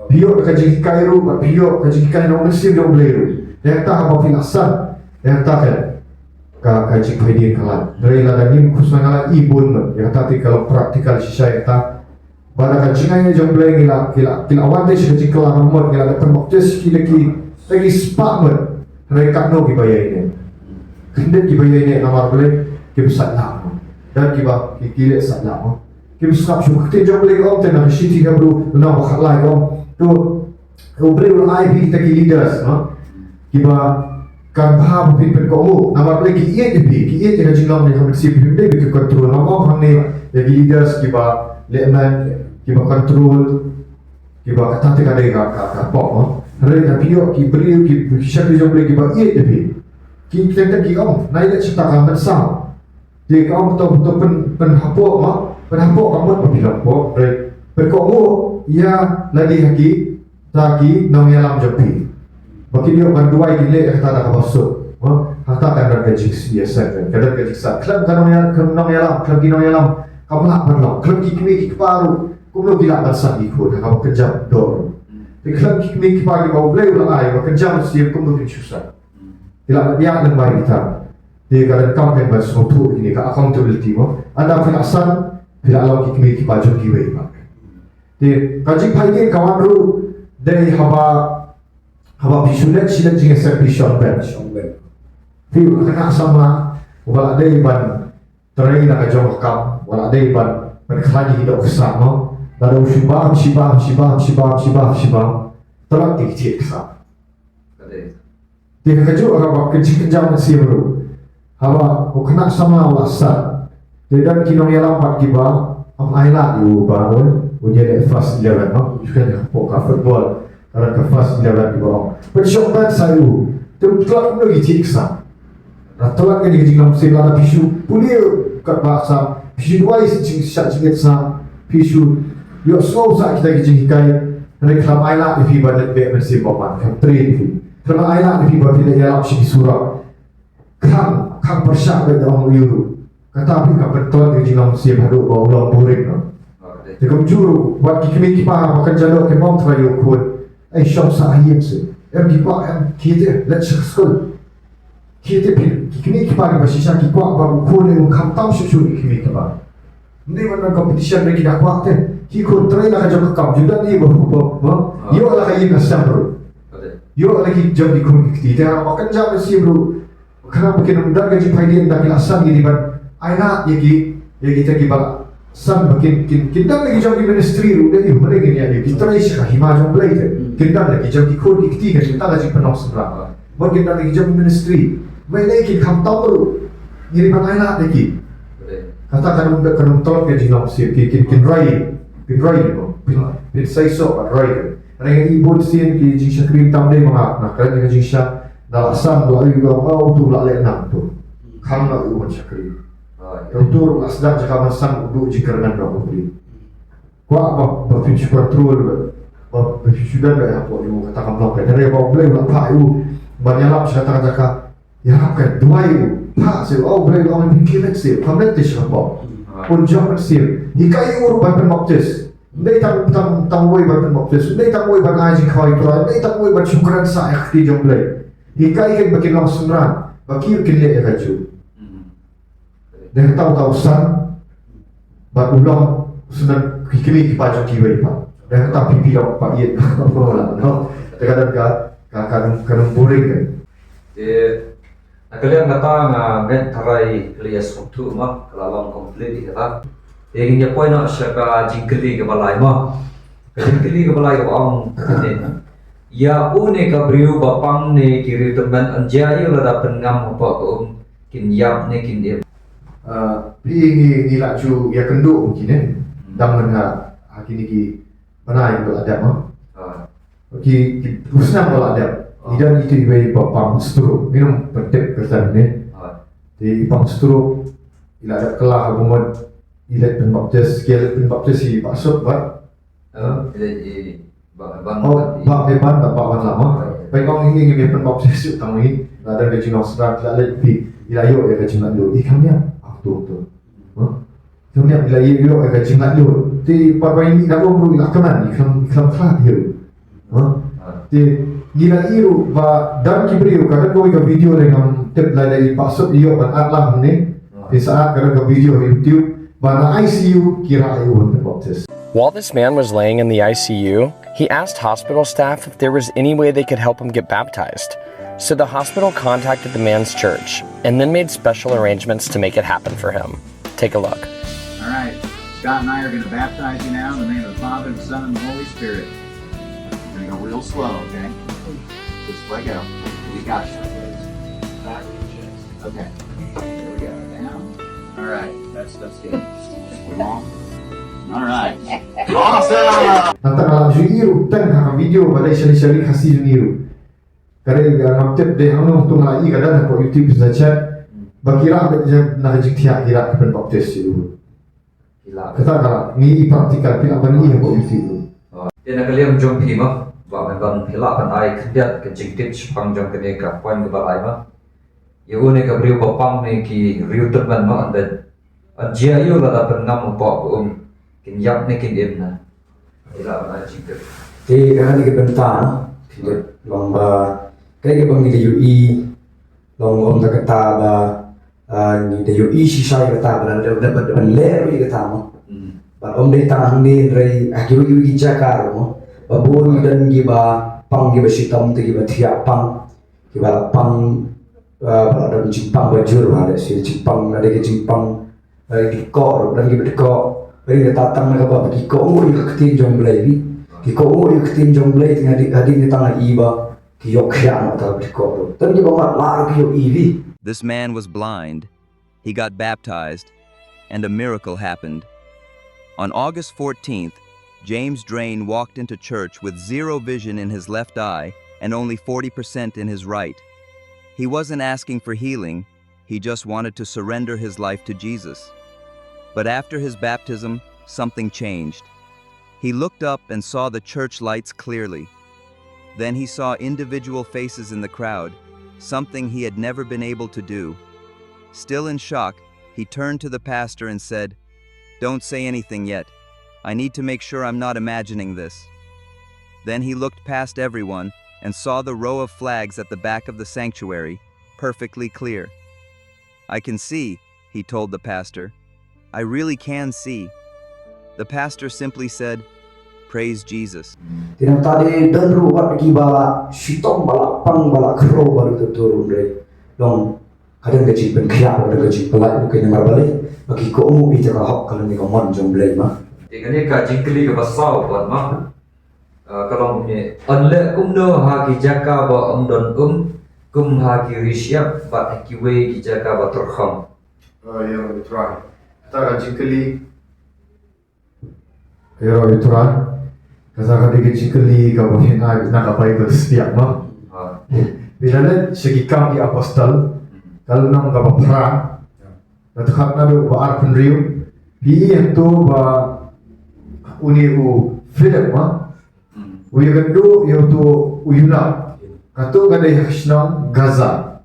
Phi ïoh ka jinghikai ruh, bad phi ïoh ka jinghikai na u Mynsiem jong U Blei ruh. Ïa kata haba phi la san, ïa kata ka, ka, ka jingphaidien ka lait. Hynrei lada ngim khuslai, nga la i bun mut. Ïa kata te ka long practical shisha ïa kata. Ba da ka jingai jong U Blei ngi la, ki la, ki la wan te sha ka jingkylla ka mut, ngi la dep pynbaptis ki da ki, da ki spah mut. Hynrei katno kiba ïaineh? Khyndiat kiba ïaineh namar U Blei, kim sait lah mo. Don kiba ki, ki leh sait lah mo. Kim sngap shuh. Ka ktien jong U Blei ka ong te na ka shithi Hebru lynnong ba khatlai ka ong, to, U Blei u la ai phi kita ki leaders, no? Kiba kan bha ba phin pynkohnguh. Namar U Blei ki ïeit ïa phi, ki ïeit ïa ka jinglong ne ka mynsiem, phim dei ba ki control. Ngam ong hangne ïa ki leaders kiba lehman, kiba control, kiba kata te ka dei ka, ka, ka pop, no? Hynrei lada phi ïoh ki briew, ki, ki shakri jong U Blei kiba ïeit ïa phi, ki, ki teng teng ki ong, nai leit shata ka mynsaw. Te ka ong to, to pyn, pynhapoh, ma, pynhapoh ka mut ba phi long pop, hynrei pynkohnguh ïa lade ha ki, ta ki nongïalam jong phi, ba kin ïoh ban duwai, kin leh ïa kata da kaba suk, ma. Kata kan don ka jingïaseng, kan don ka jingsan. Khlem ka nongïa-, khlem nongïalam, khlem ki nongïalam, kam lah ban long. Khlem ki kmie ki kpa ruh, kumno ki lah ban san ki khun ha kaba kynjam doh ruh? Te khlem ki kmie ki kpa kiba U Blei u la ai ba kynjam mynsiem, kumno kin shu san? Ki lah ban ïaid lyngba ïa kita. Te ka donkam kan ban sngewthuh ïa kine, ka accountability, mo. Ynda phi la san, phi la long ki kmie ki kpa jong kiwei pat. Te ka jingpait ïa ka wan ruh dei haba, haba phi shu leit, shu leit jingïaseng, phi shong beit. Shong beit. Phi u khynnah samla uba la dei ban trei la ka jong ka kam, uba la dei ban, ban khlaiñ ïa ki doh ki ksam, mo. Lada u shu bam, shu bam, shu bam, shu bam, shu bam, shu bam, tlot ïa ki thied ksam. Ka dei. Te ka kajuh ka ba ka jingkynjam mynsiem ruh. Haba u khynnah samla u la san, te don ki nongïalam pat kiba ym ailad ïa u ba u, un ïaleh first eleven, no? Ïa ka, ïa ka football, ka don ka first eleven kiba ong, pynshong beit sa ïa u. Te u tlot kumno ki thied ksam? Lada tlot ka jinglong mynsiem, lada phi shu pule katba ksam, phi shu duwai sa jing, sa jingit sa, phi shu ïohsngew sa kita ki jinghikai, hynrei khlem ailad ïa phi ban leit beh mynsiem bymman, khlem train ïa phi, khlem ailad ïa phi ba phin leit ïalap sha ki surok, khang, khang pyrshah beit da ong u ïa u ruh. Kata phi ka pyntlot ïa ka jinglong mynsiem haduh ba u long boring, no? Te kumjuh ruh wat ki kmie ki kpa ba kynja doh, kim ong trai ïa u khun, ai, shong sa ha ïing seh. Em ki kwah, em, khie te leit sha ka skul. Khie te phi, ki kmie ki kpa kiba shisha ki kwah ba u khun un khamtam shuh shuh ïa ki kmie ki kpa. Ym dei ban don competition, ym dei ki da kwah te. Ki khun trei la ka jong ka kam, ju don ïa ba, ba, ba ïoh la ka ïing ka sem ruh, ïoh la ki jong ki khun ki kti. Te haba kynja mynsiem ruh, khnang ba kin ym don ka jingpait ïa, ynda ki la san, ki dei ban ailad ïa ki, ïa kita kiba la san ba kin, kin, kin don la ki jong ki ministry ruh, dei ïa u, ma dei kin ïa, ïa ki trei sha ka hima jong U Blei te. Kin don la ki jong ki khun ki kti, kin don la jingpynlong synran. Bad kin don la ki jong ki ministry, ma dei kin khamtam ruh, ngi dei ban ailad ïa ki. Kata kan ym, kan ym tlot ka jinglong mynsiem, kin, kin, kin roi, kin roi, kin, kin, kin seisoh bad roi. Hynrei ngi bun sien ki jingshakri tam dei ma nga, na ka jingshakri. Ynda la san, la ïoh, oh, uto u la leh nang uto. Khang noh ïa u ban shakri. Te uto ruh la sdang jaka ban san u duh jingkyrmen ba u pli. Kwah ba, ba phin shu control ba, ba, ba phin shu don ba hapoh jong u, kata kam long. Hynrei ba U Blei u la phah ïa u ban ïalap sha kata ka jaka, ïarap, kan duwai ïa u, phah seh, oh Blei, long phin khie leit seh, phah leit te sha ka pop. Un jop mynsiem. Hikai ïa u ruh ban pynbaptis. Ym dei tang, tang, tang uwei ban pynbaptis, ym dei tang uwei ban ai jingkhawai Trai, ym dei tang uwei ban shu kren sah ïa ka kti jong U Blei. Hikai kin ba kin long synran, ba ki ruh kin leh ïa kajuh. Dei kata uta u san, bad u long u syndon ki kmie ki kpa jong kiwei pat. Dei kata phi, phi long kpa ïeit, no? Te ka don ka, ka, ka, ka boring kan. Te na ka liang kata nga ngeit tharai ka la ïasngewthuh, ma, ka la long complete ïa kata. Te ngin ïa poi noh sha ka jingkylli kaba lai, ma. Ka jingkylli kaba lai kaba ong kumne: Ïa une ka briew ba pang ne ki riew tymmen, yn jia aïu lada pynngam hapoh ka um, kin ïap ne kin im? Ah, phi, ngi, ngi la ju ïakynduh kine, dang mynta ha kine ki bnai kiba la dep, ma. Ah. Ki, ki, u snem ba la dep, ah, i don itu iwei ba pang stroke, ngim pyntip kyrteng ne. Ah. Te i pang stroke, i la dep kylla ha ka mut i leit pynbaptis, ki leit pynbaptis i Bah Suk bad, eh? I leit i Bah, Bah, oh, Bah Meban bad Bah Wanlam, ah. Peit, ong ïa ngi, ngim pynbaptis shuh tang ngi, la don ka jinglong synran, la leit phi, i la ïoh ïa ka jinglaitluid, i kham ïap, ah, to, to. Huh? Te mynta i la ïoh ïa ka jinglaitluid. Te pat ba i mih na um ruh i la kmen, i khlem, i khlem khlad ïa u. Huh? Te ngi la ïoh ruh ba don ki briew, ka don kawei ka video lei, ngam tip lei lei i Bah Suk i ïoh ban add lang hangne. Phin sa add, ka don ka video ha YouTube ba na I C U ki rah ïa u ban pynbaptis. While this man was laying in the I C U, he asked hospital staff if there was any way they could help him get baptized. So the hospital contacted the man's church and then made special arrangements to make it happen for him. Take a look. All right. Scott and I are gonna baptize you now in the name of the Father, and the Son, and the Holy Spirit. We're gonna go real slow, okay? Just let go. We got you. Back to your chest. Okay. Here we go. Down. All right. That's, that's good. Long. All right. Awesome. Nangta nga la ju ïohi ruh tang ha ka video ba dei shari shari Khasi jong ngi ruh. Ka dei, ngam tip dei hangno, to nga la ïohi ka don hapoh YouTube sa chat. Ba ki rah beit na ka jingthiah ki rah ki pynbaptis ïa u. Ki lah. Kata ka la ngi ïohi practical, phi lah ban ïohi hapoh YouTube ruh. Te na ka liang jong phi ma, ba me ban phi lah ban ai khyndiat ka jingtip shaphang jong kane ka point kaba la ai ma. Ïa une ka briew ba pang ne ki riew tymmen ma, ynda ynda jia ïa u lada pynngam hapoh ka um, kin ïap ne kin im na. Ïa la ba na jingtip. Te kane ka bynta na, ka long ba, kaei kaba ngi da ïohi, long ong da kata ba, ah, ngi da ïohi shisha ïa kata ba, da, da, da, da ban leh ruh ïa kata mo. Hmm. Ba ym dei tang hangne hynrei, ah, kiwei kiwei ki jaka ruh mo. Ba bun ngi don kiba pang kiba shitom te kiba thiah pang. Kiba la pang, ah, ba la don jingpang ba jur ba, lehse jingpang, la dei ka jingpang, la dei dkoh ruh, don kiba dkoh. Ring kata tang na kaba ki kohnguh ïa ka ktien jong Blei, ri. Ki kohnguh ïa ka ktien jong Blei, te nga dei, hadien kata nga i ba ki ïoh khiah noh ta ba dkoh ruh. Don kiba matlah ruh ki ïohi, ri. This man was blind. He got baptized, and a miracle happened. On August fourteenth, James Drain walked into church with zero vision in his left eye and only forty percent in his right. He wasn't asking for healing, he just wanted to surrender his life to Jesus. But after his baptism, something changed. He looked up and saw the church lights clearly. Then he saw individual faces in the crowd, something he had never been able to do. Still in shock, he turned to the pastor and said, "Don't say anything yet. I need to make sure I'm not imagining this." Then he looked past everyone and saw the row of flags at the back of the sanctuary, perfectly clear. "I can see," he told the pastor. "I really can see." The pastor simply said, "Praise Jesus." Te nangta de don ruh wat kiba la shitom, ba la pang, ba la khraw, ba la tutur ruh, hynrei long ka don ka jingpynkhiah, ka don ka jingpyllait ruh, ka namar balei? Ba ki kohnguh ïa ka hok, ka long ïa ka mon jong Blei ma. Te kane ka jingkylli kaba saw pat ma. Ah, ka long kumne, yn leh kumno ha ki jaka ba ym don um, kum ha ki ri shyiap bad ha kiwei ki jaka ba tyrkhong. Ah, ïa u Trai. Kata ka jingkylli. Ïa u Trai. Kata ka dei ka jingkylli kaba phin ai na ka Baibl Shyiap ma. Ah. Phi la leit sha Ki Kam ki Apostol. Hmm. Ka lynnong kaba phra. Ka dkhot naduh ba arphew hynriew. Phi ïohi hangto ba une u Philip ma. Hmm. U ïakynduh ïa uto u eunuch. Kato ka dei ha shnong Gaza.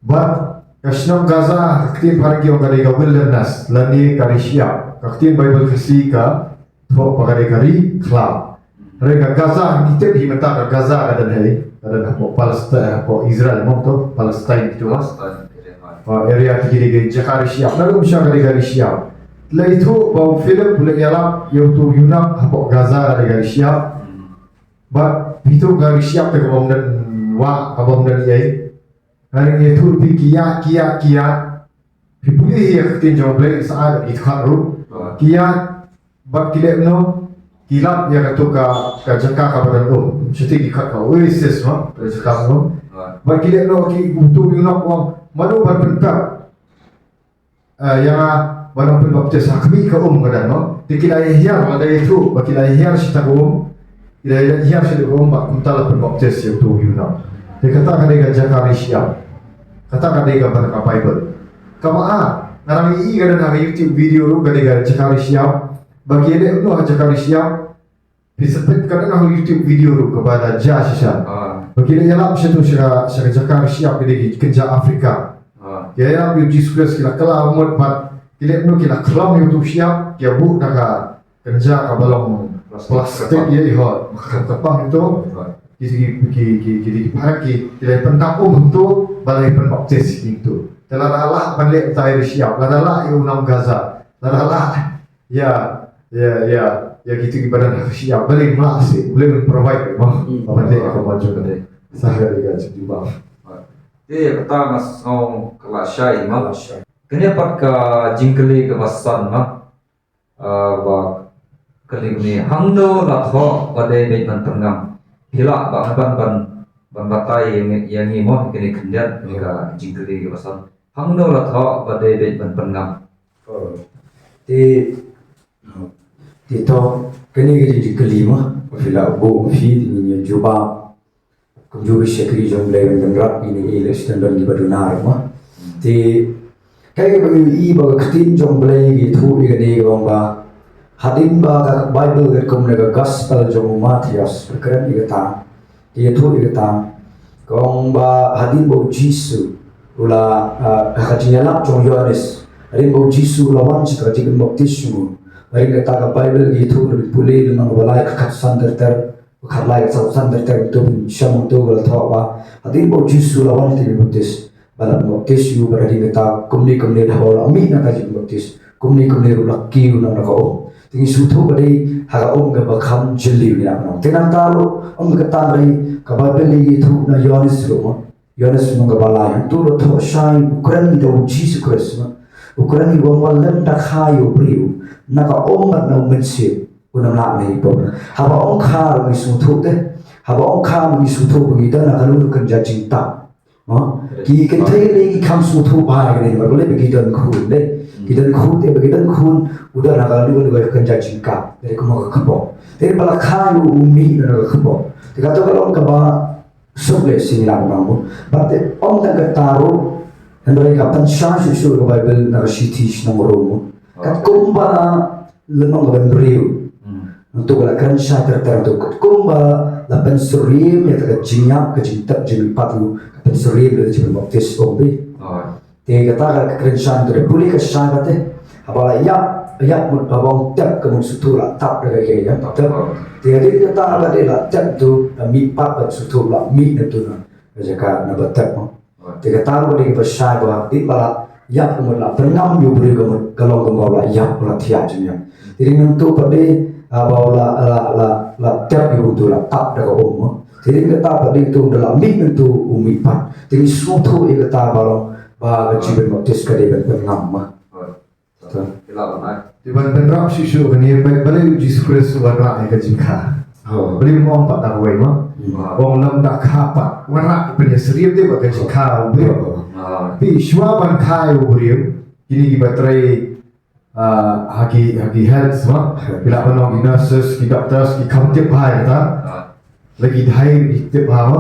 Bad ka shnong Gaza, ka ktien Phareng ki ong ka dei ka wilderness, lane ka ri shyiap. Ka ktien Baibl Khasi ka thoh ba ka dei ka ri khlaw. Hynrei ka Gaza, ngi tip hi mynta ka Gaza ka don hi, ka don hapoh Palestine, hapoh Israel, mo to, Palestine kito. Palestine, area. Ah, area te ki dei ka jaka ri shyiap. Naduh mynshwa ka dei ka ri shyiap. La ïathuh ba u Philip u la ïalap ïa uto u eunuch hapoh Gaza ka dei ka ri shyiap. Hmm. Bad phi tip ka ri shyiap te ka bym don wah, ka bym don ei. Hynrei ngi ïathuh phi ki ïaid, ki ïaid, ki ïaid. Phi pule ïa ka ktien jong U Blei sa ai bad ki dkhot ruh. Ki ïaid bad ki leh kumno, ki lap ïa kato ka, ka jaka kaba don um. Shuh te ki khot ka oasis, no? Ka jaka don um. Bad ki leh kumno, ki, uto u eunuch u ong, mano ban pynpep, eh, ïa nga ban ym pynbaptis ha khmih ka um ka don, no? Te ki la ïa hiar, lada ïathuh ba ki la ïa hiar shata ka um. Ki la ïa hiar shata ka um bad kumta la pynbaptis ïa uto u eunuch. Te kata ka dei ka jaka ri shyiap. Kata ka dei kaba na ka Baibl. Kaba ar, nga dang ïohi ka don ha ka YouTube video ruh ka dei ka jaka ri shyiap. Ba ki ïaleh kumno ha jaka ri shyiap. Phi sa peit ka don ha YouTube video ruh kaba la jia shisha. Ah. Ba ki la ïalap shato sha, sha ka jaka ri shyiap, ki dei ki kynja Africa. Ah. Ki ïalap ïa u Jisu Khrist, ki la kylla mut bad ki leh kumno, ki la khlong ïa uto u shyiap, ki ïa buh da ka kynja kaba long plastik, ïa, ïa, hot. Ka pang ïa uto. Ki, ki, ki, ki, ki, ki phareng ki, ki la pyndap um hangto, ba la pynbaptis hangto. Te lada lah ban leh utai ri shyiap, lada lah ïa u nong Gaza, lada lah ïa, ïa, ïa, ïa kito kiba don ha ka shyiap, balei ym lah seh, balei ym provide, mo? Hmm. Ba ban leh ka mon jong ka dei. Sa ka dei ka jingtip ba. Te ïa kata nga sngew ka la shai, mo? Ka la shai. Kane pat ka jingkylli kaba san, mo? Ah, ba kylli kumne, hangno la thoh ba dei beit ban pynngam? Phi lah ban, ban, ban, ban batai ïa ngi, ïa ngi, mo, kane khyndiat, hmm, ka jingkylli kaba san. Hangno la thoh ba dei beit ban pynngam? Oh. Te, Te to, kane ka dei ka jingkylli mo, phi la buh phi, te ngin ïa jubab. Kumjuh ki shakri jong U Blei ban pynrap ïa kine ki leh standard kiba duna ruh mo. Te kaei kaba ngi ïohi ba ka ktien jong U Blei ka ïathuh ïa kane ka long ba, hadien ba ka Baibl katkum na ka gospel jong u Mathaios ka kren ïa kata, ka ïathuh ïa kata, ka ong ba hadien ba U Jisu u la, ah, ha ka jingïalap jong u Ïoannis, hadien ba U Jisu u la wan sha ka jingpynbaptis jong u. Hadien kata ka Baibl ka ïathuh, lada phi pule lynnong kaba lai, khatsan ter ter, khatlai, khatsaw, khatsan ter ter, to phin shem hangto ba la thoh ba hadien ba U Jisu u la wan ban pynbaptis, ba la pynbaptis ïa u, bad hadien kata kumne kumne, haba u la mih na ka jingpynbaptis, kumne kumne ruh la kiew noh na ka um. Te ngi sngewthuh ba dei ha ka um kaba kham jylliew ngi lah ban ong. Te nangta ruh ym dei kata, ka Baibl ka ïathuh na Ïoannis ruh mo. Ïoannis lynnong kaba lai, hangto la thoh shai, u kren ïa u Jisu Khrist mo. U kren ïa u, u ong ba lymda kha ïa u briew na ka um bad na u mynsiem, un ym lah ban leh pop. Haba ong kha ruh ngi sngewthuh te. Haba ong kha ruh ngi sngewthuh ba ngi don ha kano kano ka jingtap. Mo? Ki kynthei lei ki kham sngewthuh bha ïa kane, namar balei? Ba ki don khun, dei. Ki don khun, te ba ki don khun, u don ha kano kano ka jingkap. Te kumno ka kpoh? Te ba la kha ïa u, u mih na ka kpoh. Te kato ka long kaba suk leh shisha, ngi lah ban ong mo. Bad te ym tang kata ruh, hynrei ka pynshai shuh shuh ka Baibl na ka shithi sha ki nong Rom mo. Katkum ba lynnong kaba hynriew. Hmm. Hangto ka la kren shai ter ter, hangto katkum ba la pynsyriem ïa kata ka jingïap, ka jingtep jingmihpat, ka pynsyriem ïa ka jingpynbaptis, ong phi. Oh. Te kata ka kren shai, hangto lada pule ka shai pat te. Haba la ïap, ïap mut, haba ong tep, ka mut sngewthuh la tap da kaei kaei, ïa tep. Oh. Te hadien kata haba dei la tep to, la mihpat, la sngewthuh la mih na to na ka jaka na ba tep mo. Te kata ruh ka dei kaba shai ba hadien ba la ïap, ka mut la pynngam ïa u briew, ka mut ka long kumba u la ïap, u la thiah jingïap. Te hadien hangto pat dei, ah, ba u la, la, la, la tep ïa u, to la tap da ka um mo. Te hadien kata pat dei to, da la mih, to u mih pat. Te ngi sngewthuh ïa kata ba long ba ka jingpynbaptis ka dei ban pynngam mo. Te ban pynrap shuh shuh kane, ba, balei u Jisu Khrist u wanrah ïa ka jingkha? Oh. Balei um ong pat da kawei mo? Hmm. U ong lymda kha pat. Wanrah, pynïasyriem te bad ka jingkha u briew. Oh. Phi, shuwa ban kha ïa u briew, kine kiba trei, ah, ha ki, ha ki health mo, phi lah ban ong ki nurses, ki doctors, ki kham tip bha ïa kata. Ah. La ki dei ki tip bha mo.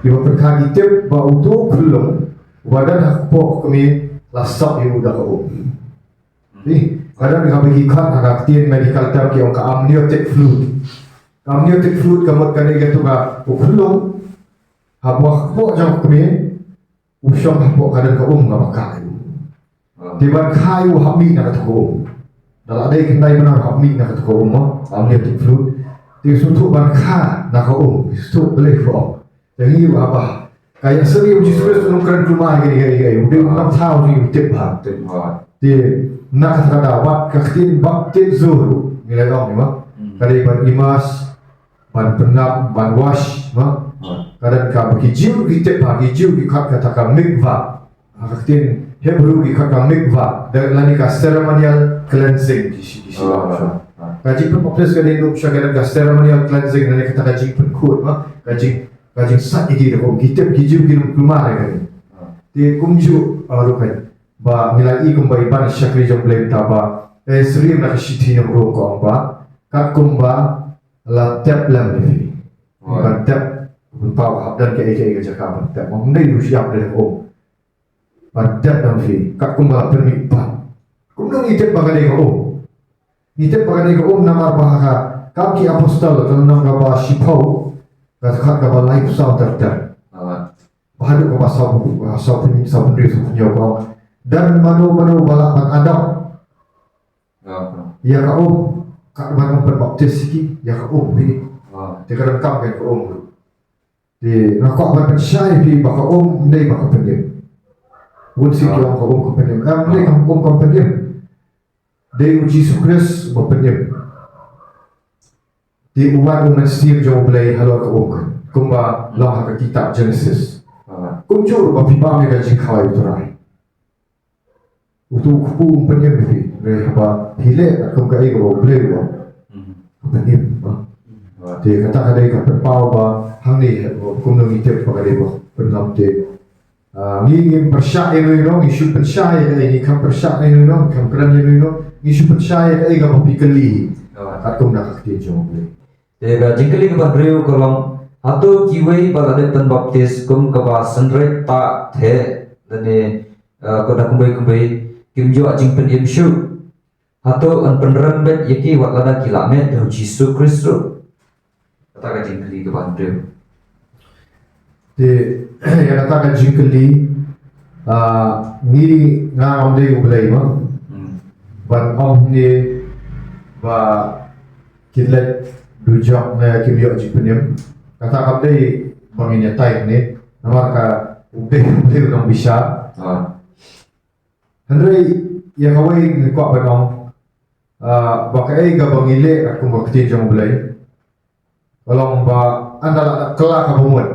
Kiba pynkha ki tip ba uto u khyllung uba don ha kpoh kmie la sop ïa u da ka um. Ih, ka don kaba ki khot ha ka ktien medical term ki ong ka amniotic fluid. Ka amniotic fluid ka mut ka dei kato ka, u khyllung haba ha kpoh jong u kmie u shong hapoh, ka don ka um kaba kha ïa u. Ah. Te ban kha ïa u hap mih na kato ka um. Da la dei khyndai bnai hap mih na kato ka um mo, amniotic fluid. Te sngewthuh ban kha na ka um, sngewthuh balei ka um. Te ngi ïohi ba ka ïasyriem u Jisu Khrist um kren kulmar ïa kane, ïa kane, ïa kane. U dei u nongthaw jong ngi, u tip bha. Tip bha. Te na kata ka daw pat ka ktien baptizo ruh ngi la ong, mo. Hmm. Ka dei ban immerse, ban pynngam, ban wash, mo. Hmm. Ka don kaba ki Jiw ki tip bha, ki Jiw ki khot kata ka mikvah. Ha ka ktien Hebru ki khot ka mikvah, da lane ka ceremonial cleansing ki shi, ki shi. Ah, ah, ah. Ka jingpynbaptis ka dei ruh sha ka, ka ceremonial cleansing, lane kata ka jingpynkhuid, mo. Ka jing Ka jingsait ïa ki da ka um, ki tip, ki Jiw kin ym kulmar ïa kane. Ah. Te kumjuh, ah, ruh kein ba ngi la ïohi kumba i ban shakri jong U Blei mynta ba, eh, ïasyriem na ka shithi nong Rom ka ong ba katkum ba la tep lem ïa phi. Right. Ban tep, ban paw hap don kaei kaei ka jaka ban tep. Ym dei ruh shu ïap da ka um. Ban tep lem ïa phi katkum ba la pynmihpat. Kumno ngi tip ba ka dei ka um? Ngi tip ba ka dei ka um namar ba ha ka Kam ki Apostol ka lynnong kaba shiphew, ka dkhot kaba laiphew saw ter ter. Ah. Ba haduh kaba saw, saw phew, saw phew hynriew, saw phew hynñiew ka ong, don mano mano ba lah ban adopt. Ah. Ïa ka um, kat ban ym pynbaptis ïa ki, ïa ka um hi. Ah. Te ka donkam kein ka um ruh. Te nga kwah ban pynshai ïa phi ba ka um ym dei ba ka pynim. Bun sien ki ong ka um ka pynim. Em, ym dei ka um ka pynim. Dei u Jisu Khrist uba pynim. Te u wan u Mynsiem jong U Blei halor ka um, kumba long ha ka kitab Genesis. Kumjuh ruh ba phi bam ïa ka jingkhawai U Trai. Uto u kpu um pynim ïa phi, hynrei haba phi leh katkum kaei kaba U Blei u ong, u pynim, ba. Te kata ka dei ka pynpaw ba hangne, kumno ngi tip ba ka dei ba pynlong te. Ah, ngi ngim pyrshah ïano ïano, ngi shu pynshai ïa kaei, ngi kham pyrshah ïano ïano, ngi kham kren ïano ïano, ngi shu pynshai ïa kaei kaba phi kylli. Katkum da ka ktien jong U Blei. Te ka jingkylli kaba hynriew ka long, hato kiwei ba la dep pynbaptis kum kaba synreit ta the lane, eh, ko da kumwei kumwei kim ïoh jingpynim shuh? Hato yn pynrem beit ïa ki wat lada ki la ngeit ïa u Jisu Khrist ruh? Kata ka jingkylli kaba hynriew. Te ïa kata ka jingkylli, ah, ngi, nga ngam dei U Blei mo. Hmm. Ban ong ne ba ki leit dujok ne kim ïoh jingpynim. Kata kam dei ba ngin ïatai ne. Namar ka U Blei, U Blei u nongbishar. Ah. Hynrei ïa kawei ngi kwah ban ong, ah, ba kaei kaba ngi leh katkum ka ktien jong U Blei. Ka long ba ynda la dep kylla kaba mut,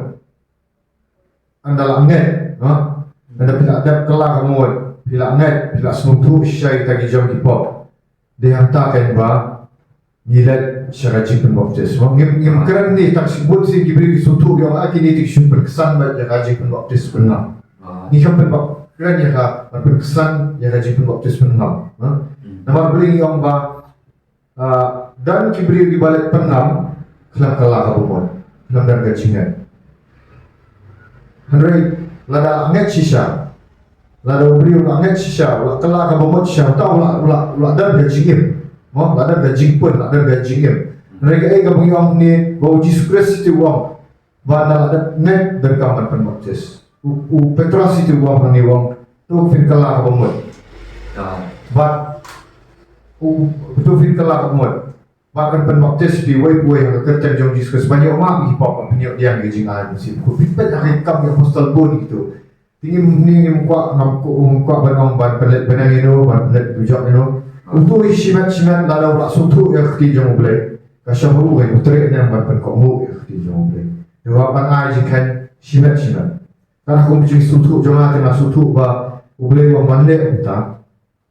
ynda la ngeit, no? Ynda phi la dep kylla kaba mut, phi la ngeit, phi la sngewthuh shisha ïa kita ki jong ki pop, dei hangta kein ba ngi leit sha ka jingpynbaptis. Mo, ngim, ngim kren ne tang shi bun sien ki briew ki sngewthuh ïa nga kine te ki shu pynksan beit ïa ka jingpynbaptis pynngam. Ah. Ngi khlem pynbap-, kren ïa ka, ban pynksan ïa ka jingpynbaptis pynngam. Ha? Hmm. Namar U Blei u ong ba, ah, don ki briew kiba leit pynngam khlem kylla kaba mut, khlem don ka jingngeit. Hynrei lada la ngeit shisha, lada u briew u la ngeit shisha, u la kylla kaba mut shisha, uta u la, u la, u la don ka jingim. Mo, u la don ka jingpun, u la don ka jingim. Hynrei kaei kaba ngi ong ne, ba u Jisu Khrist te u ong ba ynda la dep ngeit donkam ban pynbaptis. U, u Petros te u ong hangne, u ong, to phin kylla kaba mut. Ah. Bad u, to phin kylla kaba mut. Bad yn pynbaptis phi uwei pa uwei ha ka kyrteng jong U Jisu Khrist ban ïoh map ïa ki pop, ban pynïoh pdiang ïa ka jingai Mynsiem Bakhuid. Phi peit ha ki Kam ki Apostol bun ïa kito. Te ngim, ngim, ngim kwah, ngam kwah, ngim kwah ban ong ban pynleit bneng ïano, ban pynleit dujok ïano. Uto hi shimet shimet lada u la sngewthuh ïa ka ktien jong U Blei, ka shong ha u kein u treh ne em ban pynkohnguh ïa ka ktien jong U Blei. Te hap ban ai jingkheiñ shimet shimet. Katkum ka jingsngewthuh jong nga te nga sngewthuh ba U Blei u ong ban leh kumta.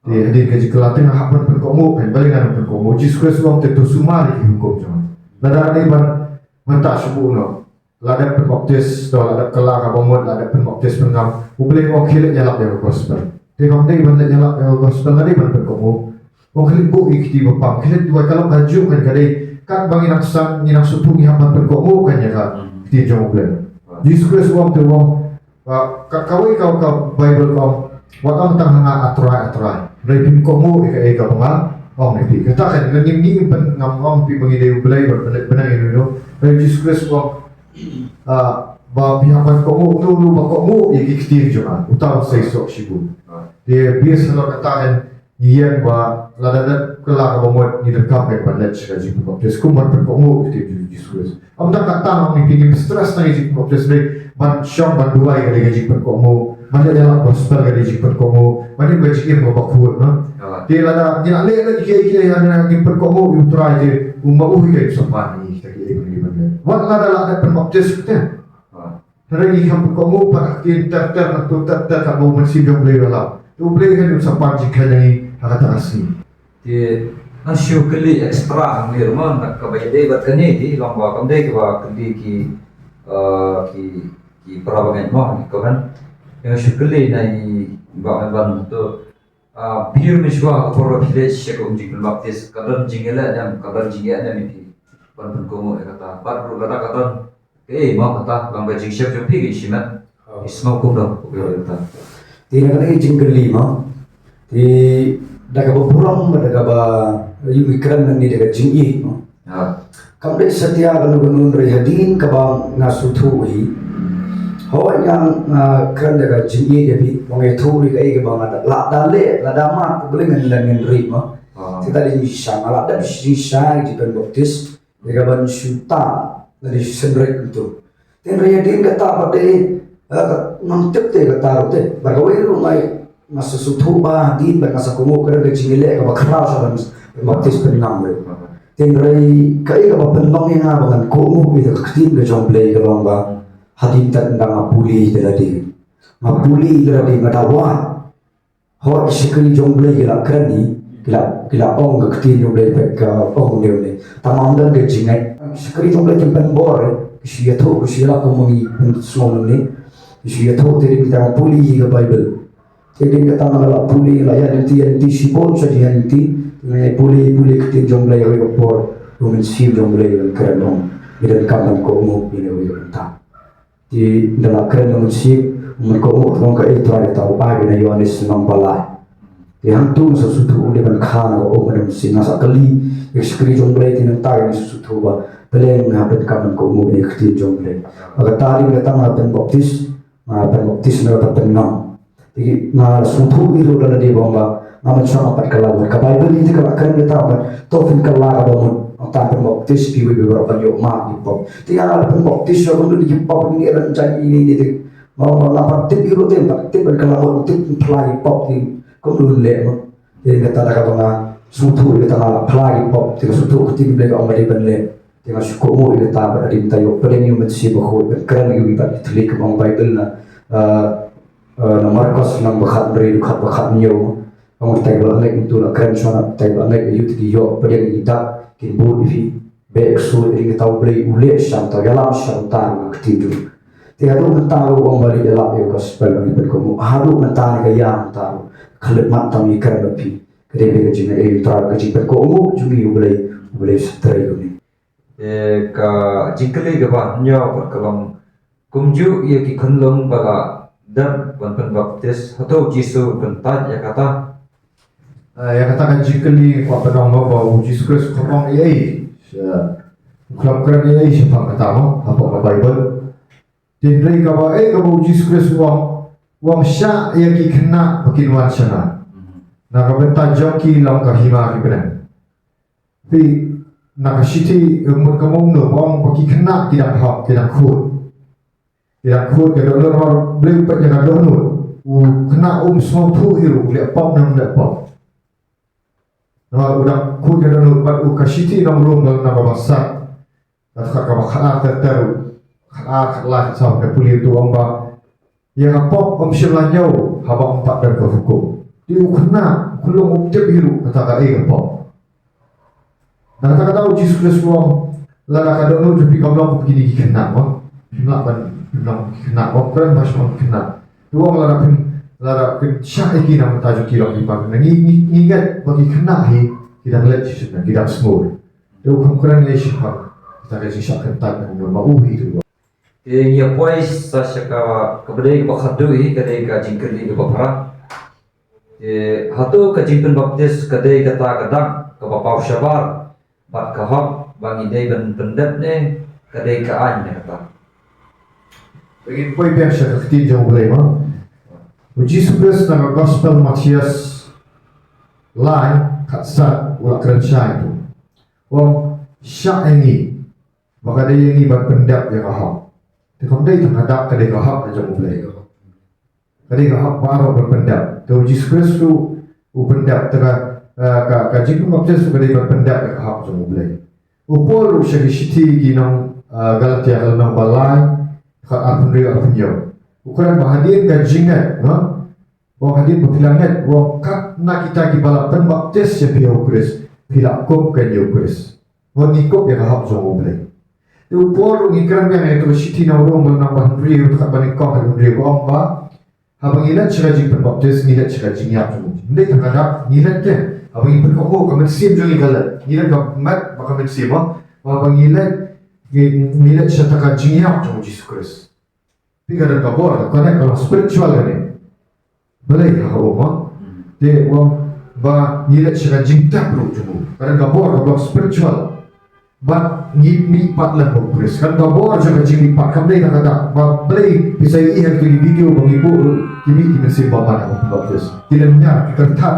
Te hadien ka jingkylla te nga hap ban pynkohnguh kein, balei ngan pynkohnguh? U Jisu Khrist u ong te to sumar ïa ki hukum jong nga. Lada ka dei ban, ban ta shuh buh noh, la dep pynbaptis, to la dep kylla kaba mut, la dep pynbaptis pynngam, U Blei u ong khie leit ïalap ïa ka gospel. Te kam dei ban leit ïalap ïa ka gospel, nga dei ban pynkohnguh. U ong khie leit buh ïa ki kti ba pang, khie leit duwai, ka long kajuh kein, ka dei katba ngi nang san, ngi nang sngewthuh, ngi hap ban pynkohnguh kein ïa ka ktien jong U Blei. Jisu Khrist u ong te u ong, Ba, ka, kawei ka, ka Baibl ka ong, wat ong tang ha nga, A Trai, A Trai, hynrei phim kohnguh ïa kaei kaba nga ong ïa phi. Kata kein, ngim, ngim pyn, ngam ong ïa phi ba ngi dei U Blei, ban pynleit bneng ïano ïano. Hynrei U Jisu Khrist u ong, ah, ba phi hap ban kohnguh, uno uno uba kohnguh ïa ki ktien jong nga, uta un sei soh shibun. Te base halor kata kein, ngi ïeng ba lada dep kylla kaba mut ngi donkam kein ban leit sha ka jingpynbaptis kum ban pynkohnguh ïa ka ktien jong U Jisu Khrist. Ym tang katta, nga ong ïa phi, ngim stress tang ïa ka jingpynbaptis, hynrei ban shong ban duwai ka dei ka jingpynkohnguh, ban leit ïalap gospel ka dei jingpynkohnguh, ban im ka jingim kaba khuid, no? Te lada ngi la leh leh kiei kiei hynrei ngim pynkohnguh ïa U Trai te um ba u hi ka im sampan ïa ngi kita kiei ba ngi dei ban leh. Wat lada la dep pynbaptis te. Hynrei ngi khlem pynkohnguh pat ha ka ktien ter ter, na ka ktien ter ter kaba U Mynsiem jong U Blei u la lam. Te U Blei u kan ym sa pan jingkheiñ ïa ngi ha kata ka sngi. Te ngan shu kylli extra hangne ruh mo, na kaba ïadei bad kane te long ba kam dei kaba kylli ki, eh, ki, ki para bangeit mo, ki comment. Ngan shu kylli na i Bah Member to, ah, phi ruh mynshuwa ha ka por ba phi leit sha ka um jingpynbaptis, ka don jingïaleh ne em, ka don jingïaleh ne em ïa phi ban pynkohnguh ïa kata? Bad ruh lada ka don, kaei mo kata, long ba jingshem jong phi ka shimet. Oh. Phi sngew kumno, phi ïoh ïa kata? Te na kane ka jingkylli mo, te da kaba burom, da kaba ïohi kren nangne da ka jingïeit mo. Kam dei satia kano kano, hynrei hadien kaba nga sngewthuh hi, hooid nga, nga kren da ka jingïeit ïa phi, ba nga ïathuh ïa kaei kaba nga da, la da leh, la da mad, U Blei ngan leh ngan rit mo. Te da dei jingshisha, nga la dep jingshisha ïa ka jingpynbaptis. Ïa ka ban shu ta, lane shu synreit kumto. Te hynrei hadien kata pat te, eh, ngam tip te kata ruh te. Bad kawei ruh nga, nga sa sngewthuh ba hadien ba nga sa kohnguh ka don ka jingïaleh kaba khraw sha ban pynbaptis pynngam ruh. Te hynrei kaei kaba pynlong ïa nga ba ngan kohnguh ïa ka ktien ka jong U Blei ka long ba hadien tad ynda nga pule ïa lade. Nga pule ïa lade, nga da wad. Hooid, ki shakri jong U Blei ki la kren hi, ki la, ki la ong ka ktien jong U Blei, peit ka ong ne ne. Tangba ym don ka jingngeit. Ki shakri jong U Blei kim pynbor, eh, ki shu ïathuh, ki shu ïalap kumba ngi pynsngew nangne. Ki shu ïathuh te dei tang pule ïa ka Baibl. Te dei kata nga la pule, la ïaid lynti ïaid lynti shibun sha jingïaid lynti. Nga ïai pule pule ka ktien jong U Blei ha kawei ka por, U Mynsiem jong U Blei u la kren, ong, ngi donkam ban kohnguh ïa kawei ka bynta. Te ynda la kren da U Mynsiem, ym ban kohnguh, te ong, kaei Trai, kata u ai ba na Ïoannis lynnong ba lai. Te hangto nga sa sngewthuh ym dei ban kha, nga ong, da U Mynsiem. Nga sa kylli ïa ka shakri jong U Blei, te nangta nga sa sngewthuh ba balei nga donkam ban kohnguh ïa ka ktien jong U Blei. Bad kata dei kata nga pynbaptis, nga pynbaptis na ka Patnang. Te nga sngewthuh hi ruh da lade ba ong ba nga mynshuwa nga pat kylla mut. Ka Baibl hi te ka la kren kata ba to phin kylla kaba mut. Nangta pynbaptis phi iwei pa iwei baroh ban ïoh map ki pop. Te nga la pynbaptis shuwa kumno ki pop, ngi ïa ran jait ine ine te. Nga ong ba nga pat tip hi ruh te, pat tip ban kylla mut, tip ban phla ki pop te kumno leh mut. Te kata da kaba nga sngewthuh kata nga la phla ki pop, te nga sngewthuh ka ktien Blei ka ong ba dei ban leh. Te nga shu kohnguh ïa kata bad hadien kata ïoh pdiang ïa U Mynsiem Bakhuid ban kren ïa kiwei pat ki thylliej, kaba ong Baibl na, eh, eh, na Markos lynnong ba khathynriew, khat ba khathynñiew. Ong, tai ba la ngeit, to la kren shwa, tai ba la ngeit ïa u te ki ïoh pdiang, ïa ki dak kin bud ïa phi. Beh ksuid, ïa kata U Blei u leh shang, to ïalam shang ta ruh ka ktien jong. Te haduh mynta ruh ong ba leit ïalap ïa ka gospel, ngi pynkohnguh. Haduh mynta ne ka ïa mynta ruh ka leit mat tang ïa kren bad phi. Ka dei ka jingaiei U Trai, ka jingpynkohnguh jong ngi, U Blei, U Blei u sa trei ïa ngi. Te ka jingkylli kaba hynñiew pat ka long, kumjuh ïa ki khunlung ba la dep ban pynbaptis, hato U Jisu u kyntait ïa kata? Eh, ïa kata ka jingkylli, kwah ban ong ba, ba U Jisu Khrist u khlem ong ei ei, sha, u khlem kren ei ei shaphang kata mo, hapoh ka Baibl. Te hynrei kaba, eh, kaba U Jisu Khrist u ong, u ong shah ïa ki khynnah ba kin wan sha nga, na ka bynta jong ki long ka hima ki bneng. Phi, na ka shithi, eh, mut ka mong no, ba ong ba ki khynnah ki dang hok, ki dang khuid. Ki dang khuid, ki dang dohnud, namar Blei u peit ïa ka dohnud. U khynnah um sngewthuh hi ruh, u leh pop ne um leh pop. Namar u dang khuid, ki dang dohnud, bad u, ka shithi na u Rom, na ka lynnong kaba san, ka dkhot kaba khatar ter ter, khatar, khatlai, khatsaw, ka pule, to ong ba ïa ka pop ym shym la ñiew haba ym pat don ka hukum. Te u khynnah, u khynnah um tip hi ruh kata kaei ka pop. Na kata ka daw U Jisu Khrist u ong, lada ka dohnud jong phi kam long kum kine ki khynnah, mo. Phim lah ban, phim long kum ki khynnah, mo. Kren ba shong ki khynnah. Te u ong lada phim, lada phin shah ïa ki na ka bynta jong ki long ki, ngi, ngi, ngi ngeit ba ki khynnah hi ki dang leit shisha, ki dang sngur. Te u khlem kren ei ei shaphang kata ka jingshah kyntait na u, ma u hi te u. Te ngi ïa poi sa sha ka, kaba dei kaba khatduh hi, ka dei ka jingkylli kaba phra. Te hato ka jingpynbaptis ka dei kata ka dak kaba paw shabar bad ka hok ba ngi dei ban pyndep, ne ka dei ka aiñ ne kata? Te ngin poi biang sha ka ktien jong U Blei, mo. U Jisu Khrist na ka Gospel Mathaios lai, khatsan, u la kren shai tu. U ong, shah ïa ngi, ba ka dei ïa ngi ban pyndep ïa ka hok. Te kam dei tang ka dak, ka dei ka hok ka jong U Blei. Ka dei ka hok baroh ban pyndep. Te U Jisu Khrist ruh u pyndep, te ka, eh, ka, ka jingpynbaptis ruh ka dei ban pyndep ïa ka hok jong U Blei. U Paul ruh sha ki shithi ki nong, eh, Galatia, ka lynnong ba lai, ka arphew hynriew, arphew hynñiew, u kren ba hadien ka jingngeit, no? Ba hadien ba phi la ngeit, ba kat na kita kiba la pynbaptis ïa phi ha U Khrist, phi la kup kein ïa U Khrist. Ba ngi kup ïa ka hok jong U Blei. Te u Paul ruh ngi kren biang ïa ka shithi na u Rom, lynnong ba hynriew, dkhot ba nyngkong haduh hynriew, ba ong ba, haba ngi leit sha ka jingpynbaptis, ngi leit sha ka jingïap jong U Blei. Ym dei tang ka dak ngi leit te. Haba ngi pynkohnguh, ka mynsiem jong ngi ka leit. Ngi leit ka met bad ka mynsiem, mo. Haba ngi leit, ngi, ngi leit sha kata ka jingïap jong U Jisu Khrist. Phi, ka don ka bor, ka connect, ka long spiritual kane. Balei ha ka um, ha? Te u ong ba ngi leit sha ka jingtep ruh jong u. Ka don ka bor, ka long spiritual. Bad ngi mihpat lem bad U Khrist. Ka don ka bor jong ka jingmihpat, kam dei tang ka dak. Ba balei phi sa ïohi ha kito ki video ba ngi buh ruh ki mih ki mynsiem bymman ha ka pynbaptis. Ki lynñiar, ki kyrthat.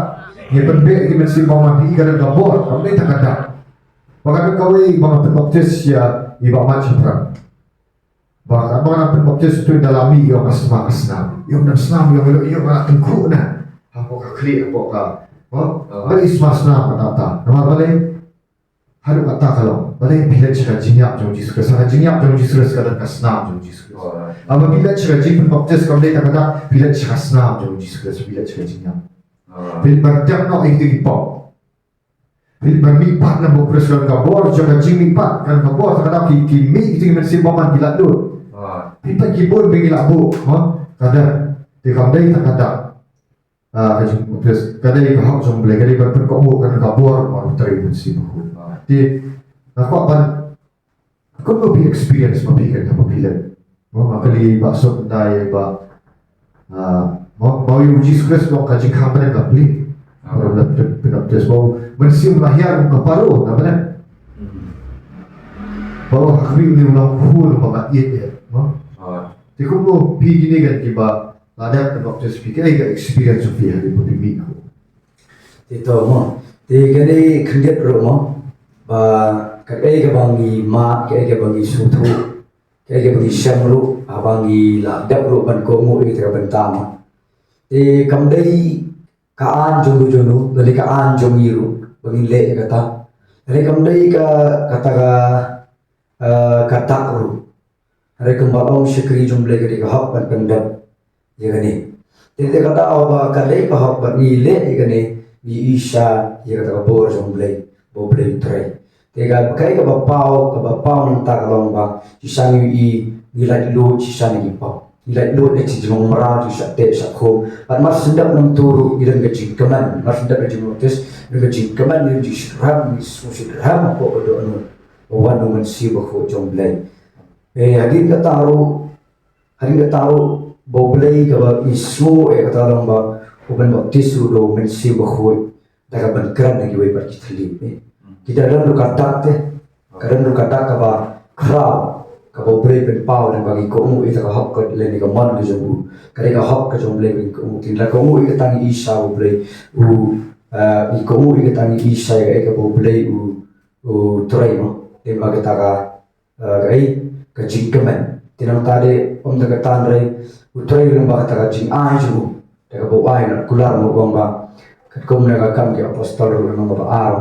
Ngi pynbeit ki mynsiem bymman, phi, ka don ka bor, kam dei tang ka dak. Ba ka don kawei ba nga pynbaptis ïa i Bah Mat shaphrang. Ba ka, ba nga pynbaptis, to ynda la mih, ïoh ka sma ka snam. Ïoh ka snam, ïoh, ïoh, ïoh ka tyngkhuh na. Hapoh ka khlieh, hapoh ka. Oh, ba i sma snam kata kata. Namar balei? Haduh kata ka long. Balei? Phi leit sha ka jingïap jong U Jisu Khrist. Ka jingïap jong U Jisu Khrist ka don ka snam jong U Jisu Khrist. Haba phi leit sha ka jingpynbaptis, kam dei tang ka dak, phi leit sha ka snam jong U Jisu Khrist, phi leit sha ka jingïap. Phi leit ban tep noh ïa ki pop. Phi leit ban mihpat lem bad U Khrist, ka don ka bor jong ka jingmihpat, ka don ka bor, tang ka dak ki, ki mih ki mynsiem bymman, ki la lut. Phi pat ki bun ba ngi la buh, ha? Ka don. Te kam dei tang ka dak. Ah, ka jing-, ka dei ka hok jong U Blei, ka dei ban pynkohnguh ka bor ba U Trai U Mynsiem Bakhuid. Te nga kwah ban, kumno phi experience ma phi kane, ma phi leh. Mo, ma kali ba sop dai ba, ah, mo, ba ïa U Jisu Khrist long ka jingkhang bneng ka pli. Amen. Ba la pyn-, pynbaptis ba U Mynsiem la hiar kum ka paro na bneng. Hmm. Ba ha khmih u long khun ba ka ïeit ïeit, mo. Amen. Te kumno phi kine kan kiba la dep pynbaptis, phi kaei ka experience phi ha kaba phi mih ko. Te to mo. Te kane khyndiat ruh mo. Ba kaei kaba ngi mad, kaei kaba ngi sngewthuh, kaei kaba ngi shem ruh, haba ngi la dep ruh ban kohnguh ïa kata ka bynta mo. Te kam dei ka aiñ jong u jong u, lane ka aiñ jong ngi ruh ba ngin leh ïa kata. Lane kam dei ka, kata ka, eh, ka dak ruh. Hynrei kumba ong shakri jong U Blei, ka dei ka hok ban pyndep ïa kane. Te te kata ba ka dei ka hok ban ngi leh ïa kane, ngi ïohi sha ïa kata ka bor jong U Blei, ba U Blei U Trai. Te ka, kaei kaba paw, kaba paw nangta ka long ba shisha ngi ïohi, ngi laitluid shisha na ki pop. Ngi laitluid na ki jinglong mraw, ki shah teh shah khum. Bad mar shu dep nangta ruh ngi don ka jingkmen, mar shu dep ka jingbaptis, ngi don ka jingkmen, ngi don ka jingshitrhem, ngi sngewshitrhem hapoh ka dohnud ba wan U Mynsiem Bakhuid jong U Blei. Eh, hadien kata ruh, hadien kata ruh, ba U Blei kaba ngi sngew, eh, kata long ba u ban baptis ruh da U Mynsiem Bakhuid, da ka ban kren na kiwei pat ki thylliej, eh. Kita don ruh ka dak te, ka don ruh ka dak kaba khraw, kaba U Blei pynpaw, da ba ngi kohnguh ïa ka hok ka, lane ka mon ka jong u. Ka dei ka hok ka jong U Blei ba ngi kohnguh, te lada kohnguh ïa kata ngi ïohi sha U Blei u, eh, ngi kohnguh ïa kata ngi ïohi sha ïa ka, eh, kaba U Blei u, u trei mo. Te ba kata ka, eh, kaei, ka jingkmen. Te nangta de, ym da kata hynrei, U Trai u long ba kata ka jingai jong u, da kaba u ai na kular mo, u ong ba, katkum na ka Kam ki Apostol ruh, lynnong ba ar,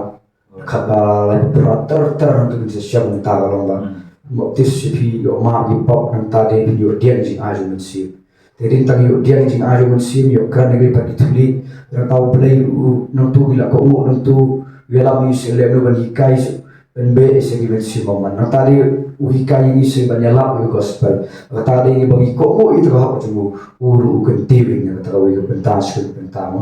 kaba laiphew phra, ter ter nangta ngin sa shem nangta ka long ba, hmm, baptis ïa phi, ïoh map ki pop, nangta de phin ïoh dieng jingai jong U Mynsiem. Te hadien tang ïoh dieng jingai jong U Mynsiem, ïoh kren na kiwei pat ki thylliej, nangta U Blei u, nangta ngi la kohnguh, nangta u ïalam ïa ngi seh leh kumno ban hikai seh, ban beh seh ki mynsiem bymman. Nangta de u hikai ïa ngi seh ban ïalap ïa ka gospel. Kata de ngi ba ngi kohnguh ïa kata ka hok jong u, u ruh u kyntiew ïa ngi na kata kawei ka bynta sha kawei ka bynta mo.